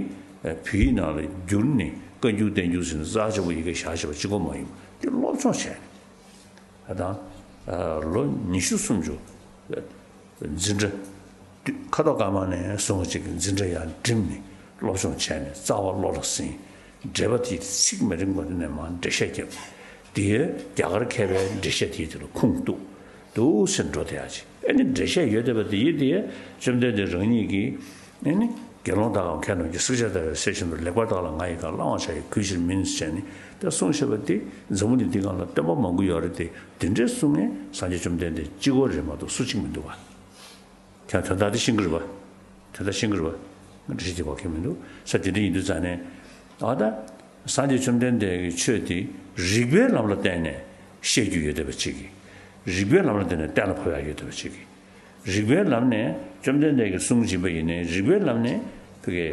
བོད་ཡིག་ནང་ལ་བསྒྱུར་ནས་བཀའ་འགྱུར་བསྟན་འགྱུར་ཟེར་ནས་རྩ་ཆེ་བོ་ཡི་གེ་བཞག་བྱས་པ་གཅིག་པོ་མ་ཡིན་པ་འདི་སློབ་སྦྱོང་བྱས་ནས། ད་ལོ་ཉི་ཤུ་སུམ་ཅུ་འཛིན་གྲྭ་ཁ་དོག་དཀར་དམར་ནས་བཟུང་ཅིག་འཛིན་གྲྭ་ཡར་འགྲིམས་ནས་སློབ་སྦྱོང་བྱས་ནས་རྩ་བ་བློ་ལ་ཟིན། འགྲེལ་པ་དེ་ཚིག་མི་རིང་པོ་དེ་ནས་མར་འགྲེལ་བཤད་བརྒྱབ། དེ་རྒྱ་གར་མཁས་པའི་འགྲེལ་བཤད་དེ་དེ་ལ་ཁུངས་གཏུགས། འདུག་སེ་འགྲོ་བསྡད་ཡག་ཅིག་ཨ་ནི་འགྲེལ་བཤད་ཡོད་བསྡད་པ་དེ་ཡིན་དེ་བཅོམ་ལྡན་འདས་རང་ཉིད་ཀྱིས་ཨ་ནི་དགེ་སློང་དག་གམ་མཁས་རྣམས་ཀྱིས། བསྲེགས་བཅད་བརྡར་བའི་གསེར་བཞིན་དུ། ལེགས་པར་བརྟགས་ལ་ང་ཡི་བཀའ། བླང་བར་བྱ་ཡི་གུས་ཕྱིར་མིན། ཟེར་ནས་ད་གསུངས་བཞག་པ་དེ་འཛམ་བུ་གླིང་འདིའི་སྒང་ལ་སྟོན་པ་མང་པོ་ཡོད་རེད་དེ། དེ་འདྲའི་གསུང་མཁན་སངས་རྒྱས་བཅོམ་ལྡན་འདས་གཅིག་པོ་རེད་མ་གཏོགས་སུ་གཅིག་མི་འདུག་བ། ཁྱེད་དོན་དག་དེ་ཤེས་ཀྱི་རེད་པ། དོན་དག་ཤེས་ཀྱི་རེད་པ། ང་འདྲི་ཞིག་དེ་བ་ཁྱེད་མི་འདུག་ས། དེ་འདྲ་ཡིན་དུས་ཙང་ནས་ཨ་ད་སངས་རྒྱས་བཅོམ་ལྡན་འདས་ཀྱི་ཆོས་དེ་རིགས་པའི་ལམ་ལ་བརྟེན་ནས་བཤད་རྒྱུ་ཡོད་བསྡད་པ་ཅིག་གིས། རིགས་པའི་ལམ་ལ་བརྟེན་ནས་གཏན་ལ་ཕབ་ཡག་ཡོད་བསྡད་པ་ཅིག་གིས། རིགས་པའི་ལམ་ནས་བཅོམ་ལྡན་འདས་ཀྱི་གསུང་བྱིན་པ་ཡིན་ནའི། རིགས་པའི་ལམ་ནས་ཕ་གི་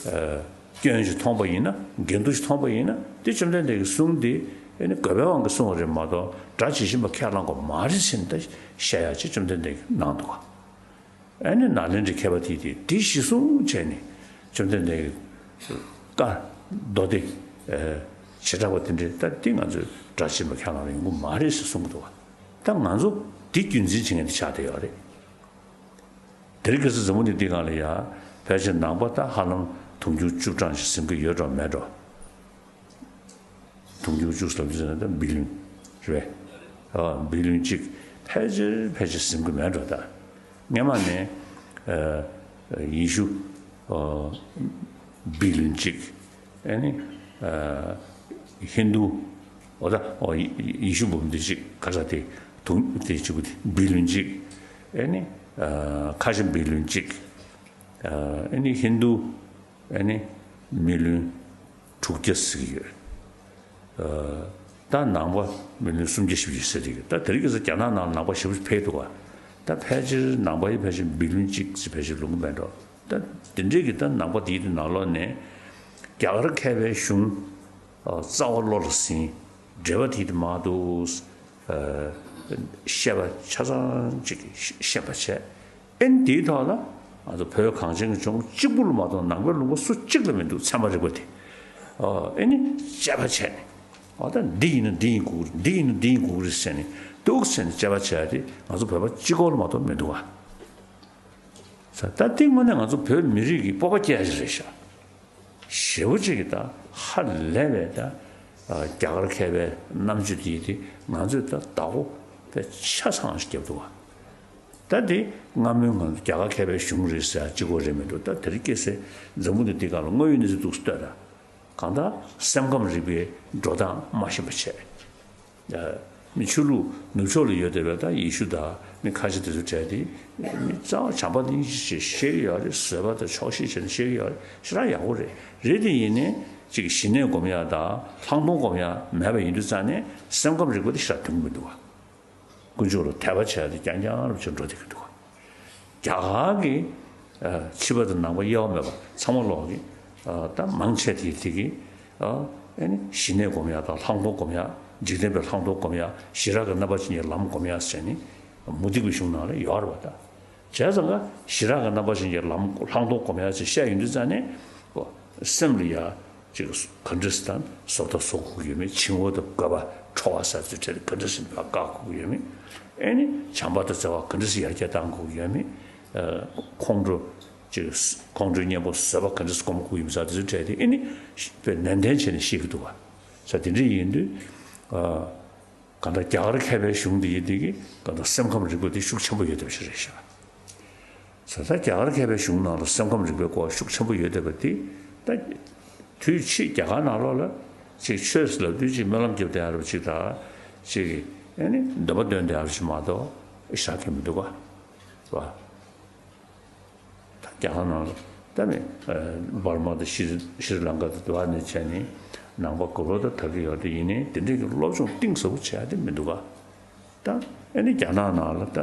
ཨ་སྐྱོན་ཞིག་མཐོང་པ་ཡིན་ན། འགལ་འདུ་ཞིག་མཐོང་པ་ཡིན་ན། དེ་བཅོམ་ལྡན་འདས་ཀྱི་གསུང་དེ་ ཨེ་ནི་དགོས་པའི་དབང་གིས་གསུངས་པ་རེད་མ་གཏོགས་སྒྲ་ཇི་བཞིན་པ་ཁས་བླངས་པ་མ་རེད་ཟེར་ནས་ད་བཤད་ཡག་ཅིག་བཅོམ་ལྡན་འདས་ཀྱིས་གནང་འདུག་ག། ཨེ་ནི་ནཱ་ལེནྡྲའི་མཁས་པ་དེས་དེ་དེ་གཞི་བཟུང་བྱས་ནས་བཅོམ་ལྡན་འདས་ཀྱི་བཀའ་མདོ་སྡེ་བྱེ་བྲག་པ་དེ་འདྲའི་ད་དེ་ང་ཚོས་སྒྲ་ཇི་བཞིན་པ་ཁས་བླངས་ཡོང་གི་མ་རེད་ཟེར་གསུང་གི་འདུག་ག། ད་ང་ཚོ་དེ་རྒྱུན་འཛིན་བྱེད་མཁན་དེ་ཆགས་བསྡད་ཡོད་རེད། དེ་རིང་ཁ་སང་འཛམ་བུ་གླིང་འདིའི་སྒང་ལ་ཡ་ཕལ་ཆེར་ནང་པ་ད་ཧ་ལམ་དུང་ཕྱུར་བཅུ་གྲངས་ཤིག་ཟིན་གྱི་ཡོད་འགྲོ་མེད་འགྲོ། དུང་ཕྱུར་བཅུ་ཟེར་ན་ད་བི་ལིན་རེད་པས། ཨ་བི་ལིན་གཅིག་ཕལ་ཆེར་ཕལ་ཆེར་ཟིན་གྱི་མེད་འགྲོ་ད། སྔན་མ་ནས་ཨ་ཉི་ཤུ་ཨ་བི་ལིན་གཅིག་ཨེ་ནི་ཨ་ཧིན་རྡུ་འོ་ད་འོ་ཉི་ཤུ་འབུམ་དེ་གཅིག་ག་ས་དེ་དུང་དེ་གཅིག་པུ་དེ་བི་ལིན་གཅིག་ཨེ་ནི་ཨ་ཁ་ཆེ་བི་ལིན་གཅིག་ཨ་ཨེ་ནི་ཧིན་རྡུ་ཨེ་ནི་མི་ལིན་དྲུག་བརྒྱ་ཟེར་གྱི་ཡོད། ཨ་ད་ནང་པ་མི་ལིན་སུམ་བརྒྱ་བཞི་བཅུ་ཟེར་གྱི་ཡོད། ད་དེ་རིང་ཁ་སང་རྒྱ་ནག་ནང་ལ་ནང་པ་ཞེ་པོ་འཕེལ་འདུག་ག། ད་ཕལ་ཆེར་ནང་པ་ཡི་ཕལ་ཆེར་བི་ལིན་གཅིག་ཙམ་ཕལ་ཆེར་ལོངས་ཀྱི་མེད་འགྲོ། ད་དེ་འདྲས་ཀྱི་ད་ནང་པ་དེའི་ནང་ལོགས་ནས་རྒྱ་གར་མཁས་པའི་གཞུང་ཨ་རྩ་བ་བློ་ལ་ཟིན། འགྲེལ་པ་དེའི་མར་དུ་ཨ་བཤད་པ་ཆ་ཚང་གཅིག་ཤེས་པ་བྱས། ཨེ་ནི་དེའི་ཐོག་ལ་ང་ཚོ་བོད་གངས་ཅན་གྱི་ལྗོངས་གཅིག་པུ་ལ་མ་གཏོགས་ནང་པའི་ལུང་པ་སུ་གཅིག་ལ་མི་འདུག་ཚད་མ་རིག་པ་དེ། ཨ་ཨེ་ནི་དཔྱད་པ་བྱས་ནས་ཨ་ད་འདི་ཡིན་ན་འདི་ཡིན་དགོས་རེད། འདི་ཡིན་ན་འདི་ཡིན་དགོས་རེད་ཟེར་ནས་འདུག་ཟེར་ནས་དཔྱད་པ་བྱས་ཏེ་ང་ཚོ་བོད་པ་གཅིག་པོ་ལ་མ་གཏོགས་མི་འདུག་ག། ས་ད་འདི་དངོས་གནས་ང་ཚོ་བོད་མི་རིགས་ཀྱི་སྤོབས་པ་སྐྱེ་ཡ་ཞིག་རེད་ཤག། ཞེ་པོ་ཅིག་གིས་ད་ཧ་ལས་པའི་ད་ཨ་རྒྱ་གར་མཁས་པའི་རྣམ་དཔྱོད་དེ་དེ་ང་ཚོས་ད་བདག་པོ་དཔེ་ཆ་ཚང་ཞིག་བརྒྱབ་འདུག་ག། ད་དེ་སྔ་མོའི་ང་ཚོ་རྒྱ་གར་མཁས་པའི་གཞུང་རེད་ཟེར་ཡ་གཅིག་པོ་རེད་མི་འདུག། ད་དེ་རིང་ཁ་སང་འཛམ་བུ་གླིང་འདིའི་སྒང་ལ་དངོས་ཡོད་གནས་ཚུལ་འདུག་སེ་ལྟོས་དང་། གང་ལྟར་སེམས་ཁམས་རིག་པའི་འགྲོ་སྟངས་མ་ཤེས་པ་བྱས། ཨ་མི་ཆོས་ལུགས་ནུབ་ཕྱོགས་ལ་ཡོད་བསྡད་པའི་ད་ཡེ་ཤུ་དང་མི་ཁ་ཆེ་དེ་ཚོ་གྲས་དེ་མི་རྩ་བ་བྱམས་པ་སྙིང་རྗེ་ཞིག་ཤེས་ཀྱི་ཡོད་རེད། བཟོད་པ་དང་ཆོག་ཤེས་བྱས་ནས་ཤེས་ཀྱི་ཡོད་རེད། ཞེ་དྲག་ཡག་པོ་རེད། རེད་དེ་ཡིན་ནའི་ཅིག་ཞི་གནས་སྒོམ་ཡག་དང་ལྷག་མཐོང་སྒོམ་ཡག་མེད་པ་ཡིན་དུས་ཙང་ནས་སེམས་ཁམས་རིག་པ་དེ་ཞེ་དྲག་འདོན་གྱི་མི་འདུག་ག། དཀོན་མཆོག་ལ་དད་པ་བྱས་ཏེ་རྐྱང་རྐྱང་རུ་བྱས་འགྲོ་བསྡད་ཀྱི་འདུག་ག། རྒྱ་གར་གྱི་ཨ་ཕྱི་པ་དང་ནང་པ་དབྱེ་བ་མེད་པ་ཚང་མ་ལོག་གི་ཨ་ད་མང་ཆེ་དེ་དེ་གི་ཨ་ཨེ་ནི་ཞི་གནས་སྒོམ་ཡག་དང་ལྷག་མཐོང་སྒོམ་ཡག། འཇིག་རྟེན་པའི་ལྷག་མཐོང་སྒོམ་ཡག། ཞི་རགས་ཀྱི་རྣམ་པར་ཤེས་ཀྱི་ལམ་སྒོམ་ཡག་ཟེར་ནི་མུ་སྟེགས་པའི་གཞུང་ནང་ལ་ཡོད་རེད་པ། ད་བྱས་ཙང་ཀ་ཞི་རགས་ཀྱི་རྣམ་པར་ཤེས་ཀྱི་ལམ་ལྷག་མཐོང་སྒོམ་ཡག་ཅེས་བཤད་ཡོང་དུས་ཙང་ནས་ཨོ་སེམས་ལ་ཡ། ཅིག་ག་འདྲ་སེ་ད་བཟོ་ལྟ་བཟོ་དགོས་ཀྱི་ཡོད་མེད། བྱིང་བ་དང་རྒོད་པ་ཁྲོ་བ་ཟེར་ཚུལ་ཁྲིད་ག་འདྲ་སེ་ཕར་བཀག་དགོས་ཀྱི་ཡོད་མེད། ཨེ་ནི་བྱམས་པ་དང་བརྩེ་བ་ག་འདྲ་སེ་ཡར་རྒྱས་གཏང་དགོས་ཀྱི་ཡོད་མེད། ཨ་ཁོང་ཁྲོ་ཅིག་ཁོང་ཁྲོའི་གཉེན་པོ་བཟོད་པ་ག་འདྲ་སེ་སྒོམ་དགོས་ཀྱི་ཡོད་མེད་ཟེར་དེ་ཚོའི་གྲས་དེ་ཨེ་ནི་དཔེ་ནན་ཏན་བྱས་ནས་ཤེས་ཀྱི་འདུག་ག། ས་དེ་འདྲ་ཡིན་དུས་ཨ། གང་ལྟར་རྒྱ་གར་མཁས་པའི་གཞུང་འདི་ཡིན་དེ་གི་གང་ལྟར་སེམས་ཁམས་རིག་པ་འདི་ཤུགས་ཆེན་པོ་ཡོད་བསྡད་པ་ཞིག་རེད་ཤག། ས་ད་རྒྱ་གར་མཁས་པའི་གཞུང་ནང་ལ་སེམས་ཁམས་རིག་པའི་སྐོར་ཤུགས་ཆེན་པོ་ཡོད་བསྡད་པ་འདི་ད་དུས་ཕྱིས་རྒྱ་གར་ནང་ལོགས་ལ་ཅིག་ཆོས་ཟེར་ལབ་དུས་ཅིག་སྨོན་ལམ་རྒྱབ་བསྡད་ཡ་རུ་ཅིག་དང་ཅིག་ཨེ་ནི་འདོན་པ་འདོན་བསྡད་ཡ་རུ་ཅིག་མ་གཏོགས་ཤ་གི་མི་འདུག་ག་བ། ད་རྒྱ་གར་ནང་ལ་ད་ནི་འབར་མ་དང་ཤྲི་ཤྲི་ལང་ཀ་དང་དེ་བ་ནས་བྱས་ནས་ནང་པ་ག་པར་དུ་དར་གྱི་ཡོད་དེ་ཡིན་ནའི་དེ་འདྲས་ཀྱི་སློབ་སྦྱོང་གཏིང་ཟབ་པོ་བྱས་ཏེ་མི་འདུག་ག། ད་ཨ་ནི་རྒྱ་ནག་ནང་ལ་ད་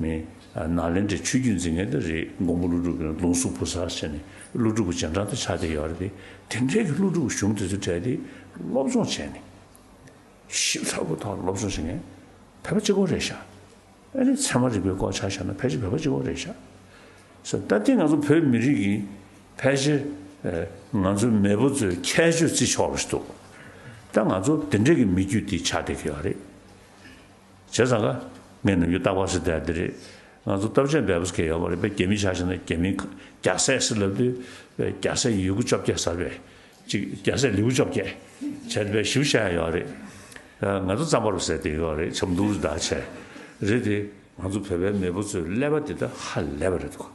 མི་ནཱ་ལེནྡྲའི་ཆོས་བརྒྱུད་འཛིན་མཁན་དེ་རེད། མགོན་པོ་ཀླུ་སྒྲུབ་ཀྱི་ལུང་གསུམ་བུ་གསར་བྱས་ནས་ཀླུ་སྒྲུབ་ཀྱི་རྗེས་འབྲང་དུ་ཆགས་བསྡད་ཡོད་རེད་དེ། དེ་འདྲས་ཀྱི་ཀླུ་སྒྲུབ་གཞུང་དེ་ཚོ་གྲས་དེ་སློབ་སྦྱོང་བྱས་ནས། ཞིབ་ཚགས་པོ་ཐོག་སློབ་སྦྱོང་བྱེད་མཁན་བོད་པ་གཅིག་པོ་རེད་ཤག། ཨ་ནི་ཚད་མ་རིག་པའི་སྐོར་ཆ་བཞག་ན་ཕལ་ཆེར་བོད་པ་གཅིག་པོ་རེད་ཤག། སོ་ད་ལྟའི་ང་ཚོ་བོད་མི་རིགས་ཀྱི་ཕལ་ཆེར་ཨ་ང་ཚོའི་མེས་པོ་ཚོའི་ཁྱད་ཆོས་བརྩི་ཆོག་པ་ཞིག་འདུག། ད་ང་ཚོ་དེ་འདྲས་ཀྱི་མི་རྒྱུད་འདི་ཆགས་བསྡད་ཀྱི་ཡོད་རེད། བྱས་ཙང་ཀ་ངས་ནམ་རྒྱུན་རྟག་པར་ཟེར་བསྡད་འདི་རེད། ང་ཚོ་སྟོབས་ཆེན་འབད་པ་ཟེར་མཁན་ཡོད་མ་རེད་པས། རྒྱ་མི་ཆ་བཞག་ན་རྒྱ་མིའི་རྒྱ་སྲས་ཟེར་ལབ་དུས་རྒྱ་སྲས་ཡི་གུ་བཅོ་བརྒྱད་ཟེར་བས། ཅིག་རྒྱ་སྲས་ལེའུ་བཅོ་བརྒྱད་བྱས་པའི་ཞིབ་བཤད་ཡོད་རེད། ང་ཚོ་རྩམ་པ་རུ་ཟེར་དེ་ཡོད་རེད། ཆབ་མདོ་རུ་ད་བྱས་རེད་དེ། ང་ཚོ་བོད་པའི་མེས་པོ་ཚོའི་ཀླད་པ་དེ་ད་ཧ་ལས་པ་རེད་འདུག།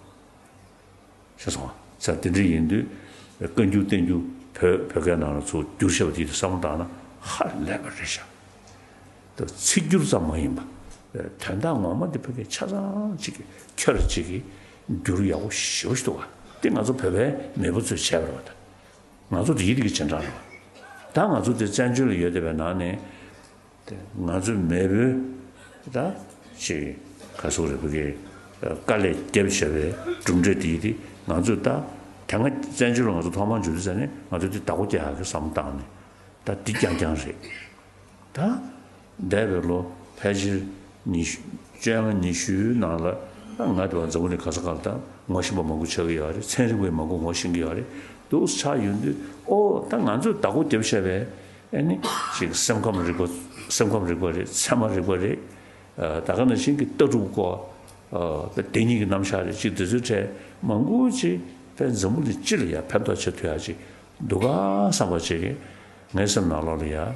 ཤེས་སོང་ང་། ས་དེ་འདྲ་ཡིན་དུས་བཀའ་འགྱུར་བསྟན་འགྱུར་བོད་བོད་སྐད་ནང་ལ་ཚུར་བསྒྱུར་བྱས་པ་དེ་བསམ་བློ་བཏང་ན་ཧ་ལས་པ་རེད་ཤག། ད་ཚིག་སྒྱུར་ཙམ་མ་ཡིན་པ། དོན་དག་ངོ་མ་འདི་ཕ་གི་ཆ་ཚང་གཅིག་གི་ཁྱོད་ར་གཅིག་གིས་བསྒྱུར་ཡག་པོ་ཞེ་པོ་ཞིག་འདུག་ག། འདི་ང་ཚོ་བོད་པའི་མེས་པོ་ཚོས་བྱས་པ་རེད་པ། ད་ང་ཚོ་དེ་ཡི་དེ་གི་བྱེ་བྲག་རེད་པ། ད་ང་ཚོ་དེ་བཙན་བྱོལ་ལ་ཡོད་བསྡད་པའི་ནང་ནས་དེ་ང་ཚོའི་མེས་པོའི་ད་ཅིག་ག་སོགས་རེད་པ་གི་དཀའ་ལས་བརྒྱབ་བྱས་པའི་གྲུབ་འབྲས་དེ་ཡི་དེ་ང་ཚོས་ད་དེ་སྔ་བཙན་བྱོལ་ལ་ང་ཚོ་ཐོག་མར་འབྱོར་དུས་ཙམ་ནས་ང་ཚོས་དེ་བདག་པོ་རྒྱག་ཡག་གི་བསམ་བློ་བཏང་ནས་ད་འདི་རྐྱང་རྐྱང་རེད། ད་འདས་པའི་ལོ་ཕལ་ཆེར་ཉི་ཤུ་བཅོ་ལྔ་ཉི་ཤུའི་ནང་ལ་ད་ང་དེ་བ་འཛམ་བུ་གླིང་ག་ས་ག་ལ་ད་ངོ་ཤེས་པ་མང་པོ་ཆགས་ཀྱི་ཡོད་རེད། ཚན་རིག་པས་མང་པོ་ངོ་ཤེས་ཀྱི་ཡོད་རེད། འདུག་ཆགས་ཡོང་དུས་ཨོ་ད་ང་ཚོས་བདག་པོ་རྒྱབ་བྱས་པའི་ཨ་ནི་ཅིག་སེམས་ཁམས་རིག་པ་སེམས་ཁམས་རིག་པ་རེད། ཚད་མ་རིག་པ་རེད། ད་ག་ནང་བཞིན་གྱི་ལྟ་གྲུབ་སྐོར་བདེན་གཉིས་ཀྱི་རྣམ་གཞག་རེད། ཅིག་དེ་ཚོའི་གྲས་མང་པོ་ཅིག་ཕན་འཛམ་བུ་གླིང་སྤྱི་ལ་ཡང་ཕན་ཐོགས་བྱེད་ཐུབ་ཡག་ཅིག་འདུག་ག་བསམ་པ་ཅིག་གིས་ངའི་སེམས་ནང་ལོགས་ལ་ཡང་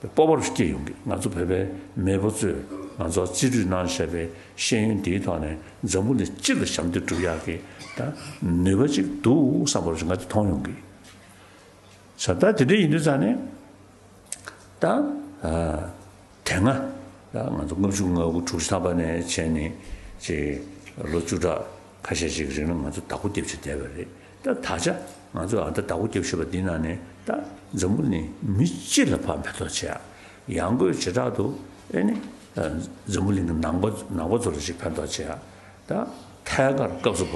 སྤོབས་པ་རུ་སྐྱེ་ཡོང་གི། ང་ཚོ་བོད་པའི་མེས་པོ་ཚོས་ང་ཚོར་རྩིས་སྤྲོད་གནང་བཞག་པའི་ཤེས་ཡོན་འདིའི་ཐོག་ནས་འཛམ་བུ་གླིང་སྤྱི་ལ་ཞབས་འདེགས་སྒྲུབ་ཡག་གི་ད་ནུས་པ་ཅིག་འདུག་བསམ་པ་རུ་ང་ཚོ་མཐོང་ཡོང་གི། ས་ད་དེ་འདྲ་ཡིན་དུས་ཙང་ནས་ད་དེ་སྔ་ད་ང་ཚོ་ལྔ་བཅུ་ང་དགུ་དྲུག་ཅུ་ཐམ་པ་ནས་བྱས་ནས་ཅིག་ལོ་བཅུ་ཕྲག་ཁ་ཤས་ཤིག་གི་རིང་ལ་ང་ཚོ་བདག་པོ་རྒྱབ་བྱས་བསྡད་པ་རེད། ད་ད་ཆ་ང་ཚོ་ཨ་ད་བདག་པོ་རྒྱབ་བཞག་པ་འདི་ནང་ནས་ད་འཛམ་བུ་གླིང་མི་སྤྱི་ལ་ཕར་ཕན་ཐོགས་བྱེད་ཡག་ཡང་སྒོས་བྱེ་བྲག་ཏུ་ཨེ་ནི་འཛམ་བུ་གླིང་གི་ནང་པ་ནང་པ་ཚོ་ལ་ཅིག་ཕན་ཐོགས་བྱེད་ཡག་ད་ཐད་ཀར་སྐབས་སུ་བབས་པ་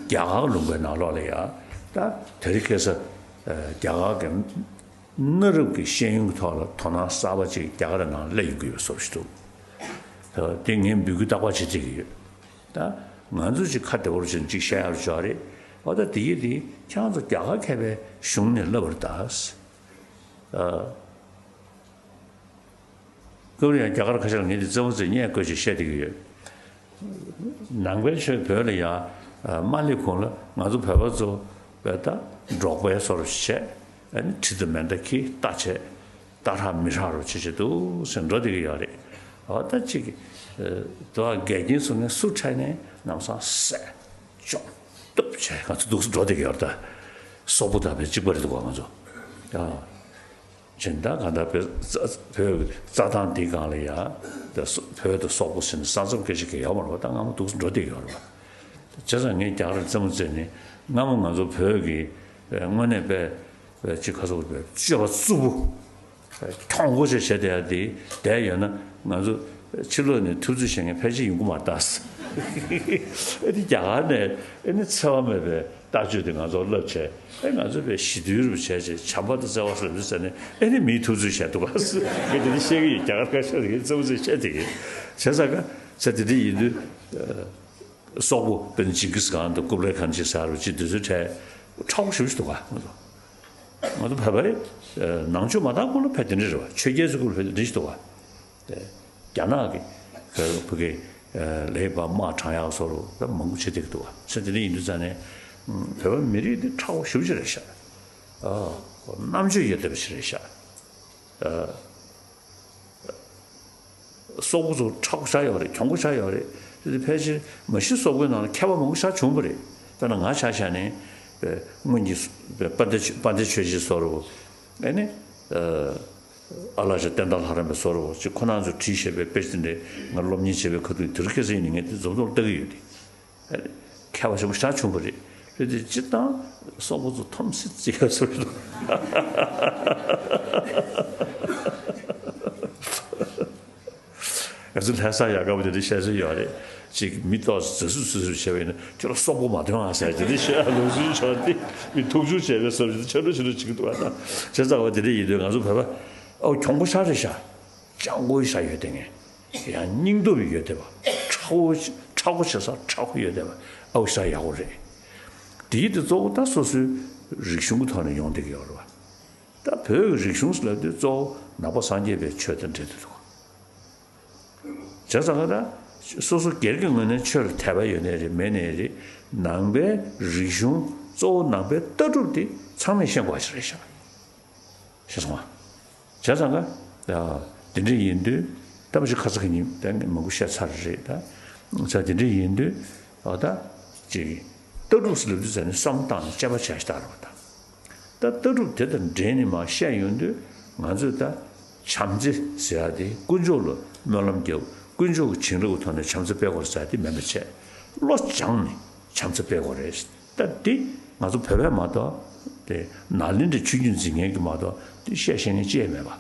རྒྱ་གར་ལུང་པའི་ནང་ལོགས་ལ་ཡ་ད་དེ་རིང་ཁ་སང་རྒྱ་གར་གྱི་གནའ་རབས་ཀྱི་ཤེས་ཡོན་གྱི་ཐོག་ལ་དོ་སྣང་གསར་པ་ཅིག་རྒྱ་གར་ནང་སླེབས་ཡོང་གི་ཡོད་བཟོ་ཞིག་འདུག་དེ་ངས་འབོད་སྐུལ་རྟག་པར་བྱེད་བསྡད་ཀྱི་ཡོད། ད་ང་ཚོ་ཅིག་ཁ་བདེ་པོར་བྱས་ཅིག་བཤད་ཡག་ཅིག་ཡོད་རེད། འོ་ད་དེ་ཡིན་དེ་ཁྱེད་རང་ཚོ་རྒྱ་གར་མཁས་པའི་གཞུང་ནས་ལབ་པ་རེད་ད། སྐབས་རེ་ཡང་རྒྱ་གར་ཁ་ཤས་ལ་ངས་འདི་རྩེད་མོ་རྩེ་བརྙན་བཀོད་ཅིག་བཤད་བསྡད་ཀྱི་ཡོད། ནང་པའི་ཆོས་བོད་ལ་ཡང་མ་སླེབས་གོང་ལ་ང་ཚོ་བོད་པ་ཚོ་བས་ད་འབྲོག་པའི་བཟོ་འདྲ་བྱས། ཨ་ནི་གྲི་དང་མེ་མདའ་འཁྱེར་རྟ་བྱས། རྟ་ཧྲག་མི་ཧྲག་རུ་བྱེད་བྱེད་འདུག་ཟེར་འགྲོ་བསྡད་ཀྱི་ཡོད་རེད། འོ་ད་ཅིག་དུ་བ་འགལ་རྐྱེན་བཟོ་མཁན་སུ་འཕྲད་ནས་ལམ་སང་བསད་བཅོམ་གཏུབ་བྱས་ང་ཚོ་འདུག་སེ་འགྲོ་བསྡད་ཀྱི་ཡོད་རེད་ད། སོག་པོ་དང་བས་གཅིག་པ་རེད་འདུག་ག་ང་ཚོ། ཨ། སྦྱིན་བདག་གང་ལྟར་བོད་བོད་ཀྱི་རྩྭ་ཐང་འདི་སྒང་ལ་ཡ་ད་སོ་བོད་དང་སོག་པོ་ཟེར་ནས་ས་མཚམས་སྐད་ཆ་གང་ཡང་ཡོད་མ་རེད་པ། ད་སྔ་མོ་འདུག་སེ་འགྲོ་བསྡད་ཀྱི་ཡོད་རེད་པ། བྱས་ཙང་ངས་རྒྱ་གར་རྩེད་མོ་རྩེས་ནས་སྔ་མོ་ང་ཚོ་བོད་ཀྱི་དངོས་གནས་དཔེ་དཔེ་ཅིག་ཁ་སོག་པའི་སྤྱོད་པ་རྩུབ་པོ་གྱོང་པོ་ཆེ་བྱས་བསྡད་ཡ་དེ་བསྡད་ཡོད་ན་ང་ཚོ་ཕྱི་ལོགས་ནས་ཐུབ་ཚོད་བྱེད་མཁན་ཕལ་ཆེར་ཡོང་གི་མ་རེད་ད། ཨེ་ནི་རྒྱ་གར་ནས་ཨེ་ནི་འཚེ་བ་མེད་པའི་ལྟ་སྤྱོད་དེ་ང་ཚོར་བསླབ་བྱས། ཨེ་ང་ཚོ་དཔེ་ཞི་དུལ་རུ་བྱས་བྱས་བྱམས་པ་དང་བརྩེ་བ་སོགས་ལུས་ཟེར་ནས་ཨེ་ནི་མིའི་ཐུབ་ཚོད་བྱས་འདུག་ག། ངས་དེ་འདྲ་བཤད་ཀྱི་ཡོད། རྒྱ་གར་ཁ་ཤས་ལ་ངས་རྩེད་མོ་རྩེ་བཤད་བསྡད་ཀྱི་ཡོད། བྱས་ཙང་ཀ་ཚེ་དེ་འདྲ་ཡིན་དུས་སོག་པོ་དཔེར་ན་ཇིང་གིས་ཁཱན་དང་ཀུབ་ལའི་ཁཱན་ཅིག་ཟེར་བ་ཅིག་དེ་ཚོའི་གྲས་མཁྲེགས་པོ་ཞེ་པོ་ཅིག་འདུག་ག། ང་ཚོ་ང་ཚོ་བོད་པ་རེད། ནང་ཆོས་མ་དར་གོང་ལ་ཕལ་དེ་འདྲ་རེད་པ། ཆོས་རྒྱལ་ཚོའི་སྐབས་ལ་ཕལ་དེ་འདྲ་ཞིག་འདུག་ག། དེ་རྒྱ་ནག་གི་བོད་ཀྱི་ལས་པ་དམག་དྲངས་ཡག་སོགས་ལ་མང་པོ་བྱེད་བསྡད་ཀྱི་འདུག་པ། ཚེ་འདི་འདྲ་ཡིན་དུས་ཙང་ནས་བོད་པ་མི་རིགས་འདི་མཁྲེགས་པོ་ཞེ་པོ་ཅིག་རེད་ཤག། རྣམ་དཔྱོད་ཡོད་བསྡད་པ་ཞིག་རེད་ཤག། སོག་པོ་ཚོ་མཁྲེགས་པོ་ཆགས་ཡོད་རེད། གྱོང་པོ་ཆགས་ཡོད་རེད། དེ་ཕལ་ཆེར་མ་གཞི་སོག་པོའི་ནང་ལ་མཁས་པ་མང་པོ་ཆགས་བྱུང་བ་རེད། དཔེར་ན་ང་ཆ་བཞག་ནས་སྔོན་གྱི་དཔལ་ལྡན་དཔལ་ལྡན་ཆོས་རྗེ་བཟོ་འདྲ་བོ། ཨེ་ནི། ཨ་ལགས་ཆ་བསྟན་དར་ལྷ་རམས་པའི་བཟོ་འདྲ་བོ་ཅིག་ཁོ་རང་ཚོས་བྲིས་བཞག་པའི་དཔེ་ཆ་དེ་འདྲས་ང་སློབ་གཉེར་བྱས་པའི་ཁ་ཐུག་དེ་རིང་ཁ་སང་ཡིན་ནའི་ངས་དེ་འཛོམས་འཛོམས་ལྟ་གི་ཡོད་དེ། ཨེ་ནི། མཁས་པ་ཆེན་པོ་ཆགས་བྱུང་བ་རེད། རེད་དེ་སྤྱིར་བཏང་སོག་པོ་ཚོ་འཐོམ་སེ་བརྩི་ཡ་བཟོ་འདྲ་བོ། ང་ཚོ་ལྷ་ས་ཡག་ག་བ་དེ་འདྲ་བཤད་སྲོལ་ཡོད་རེད། ཅིག་མི་ཏོག་ཙམ་རྫུ་འཕྲུལ་རྫུ་འཕྲུལ་བྱས་པ་ཡིན་ན་ཁྱོད་རང་སོག་པོ་མ་ཐོན་ཨ་ཟེར་དེ་འདྲ་བཤད་ཡ་ལུགས་སྲོལ་ཆགས་ཏེ་མི་ཐུག་ཚུར་བྱས་པའི་བཟོ་འདྲ་ཆགས་འགྲོ་ཆགས་འགྲོ་བྱེད་ཀྱི་འདུག་ཨ། ད་བྱས་ཙང་བ་དེ་འདྲ་ཡིན་དུས་ང་ཚོ་བོད་པ་ཨོ་གྱོང་པོ་ཆགས་རེད་ཤག། སྤྱང་པོའི་ཤ་ཡོད་དེ་ངས་ཡང་སྙིང་སྟོབས་ཡོད་དེ་བ་མཁྲེགས་པོ་མཁྲེགས་པོ་བྱེད་ས་མཁྲེགས་པོ་ཡོད་དེ་བ་ཨོ་ཤ་ཡག་པོ་རེད། དེའི་དེ་གཙོ་བོ་ད་སོ་སོའི་རིག་གཞུང་གི་ཐོག་ནས་ཡོང་བསྡད་ཀྱི་ཡོད་རེད་བ། ད་བོད་ཀྱི་རིག་གཞུང་ཟེར་ལབ་དུས་གཙོ་བོ་ནང་པ་སངས་རྒྱས་པའི་ཆོས་དང་འབྲེལ་དུ་འདུག། བྱས་ཙང་ཀ་ད་སོ་སོ་སྒེར་གྱི་ངོས་ནས་ཆོས་ལ་དད་པ་ཡོད་ནའི་རེད་མེད་ནའི་རེད། ནང་པའི་རིག་གཞུང་གཙོ་བོ་ནང་པའི་ལྟ་གྲུབ་དེ་ཚང་མས་ཤེས་དགོས་པ་ཞིག་རེད་ཤག། ཤེས་སོང་ང་། བྱས་ཙང་ཀ་ད་དེ་འདྲ་ཡིན་དུས་ད་མ་གཞི་ཁ་ས་ཁ་ཉིན་ད་ངས་མང་པོ་བཤད་ཚར་རེད་ད། ས་དེ་འདྲ་ཡིན་དུས་ཨ་ད་ཅིག་ལྟ་གྲུབ་ཟེར་ལབ་དུས་ཙམ་ནས་བསམ་བློ་བཏང་ནས་དཔྱད་པ་བྱ་ཞིག་ལྟ་རེད་བ་ད། ད་ལྟ་གྲུབ་དེ་དང་འབྲེལ་ནས་མར་བཤད་ཡོང་དུས་ང་ཚོས་ད་བྱམས་བརྩེ་ཟེར་ཡ་དེ་དཀོན་མཆོག་ལ་སྨོན་ལམ་རྒྱབ་དཀོན་མཆོག་གི་བྱིན་རླབས་ཀྱི་ཐོག་ནས་བྱམས་བརྩེ་སྤེལ་དགོས་ཟེར་ཡ་དེ་མིན་པ་བྱས། བློ་སྦྱངས་ནས་བྱམས་བརྩེ་སྤེལ་དགོས་རེད། ད་འདི་ང་ཚོ་བོད་པས་མ་གཏོགས་དེ་ནཱ་ལེནྡྲའི་ཆོས་བརྒྱུད་འཛིན་མཁན་གྱིས་མ་གཏོགས་འདི་བཤད་ཤེས་མཁན་ཅི་ཡང་མེད་པ།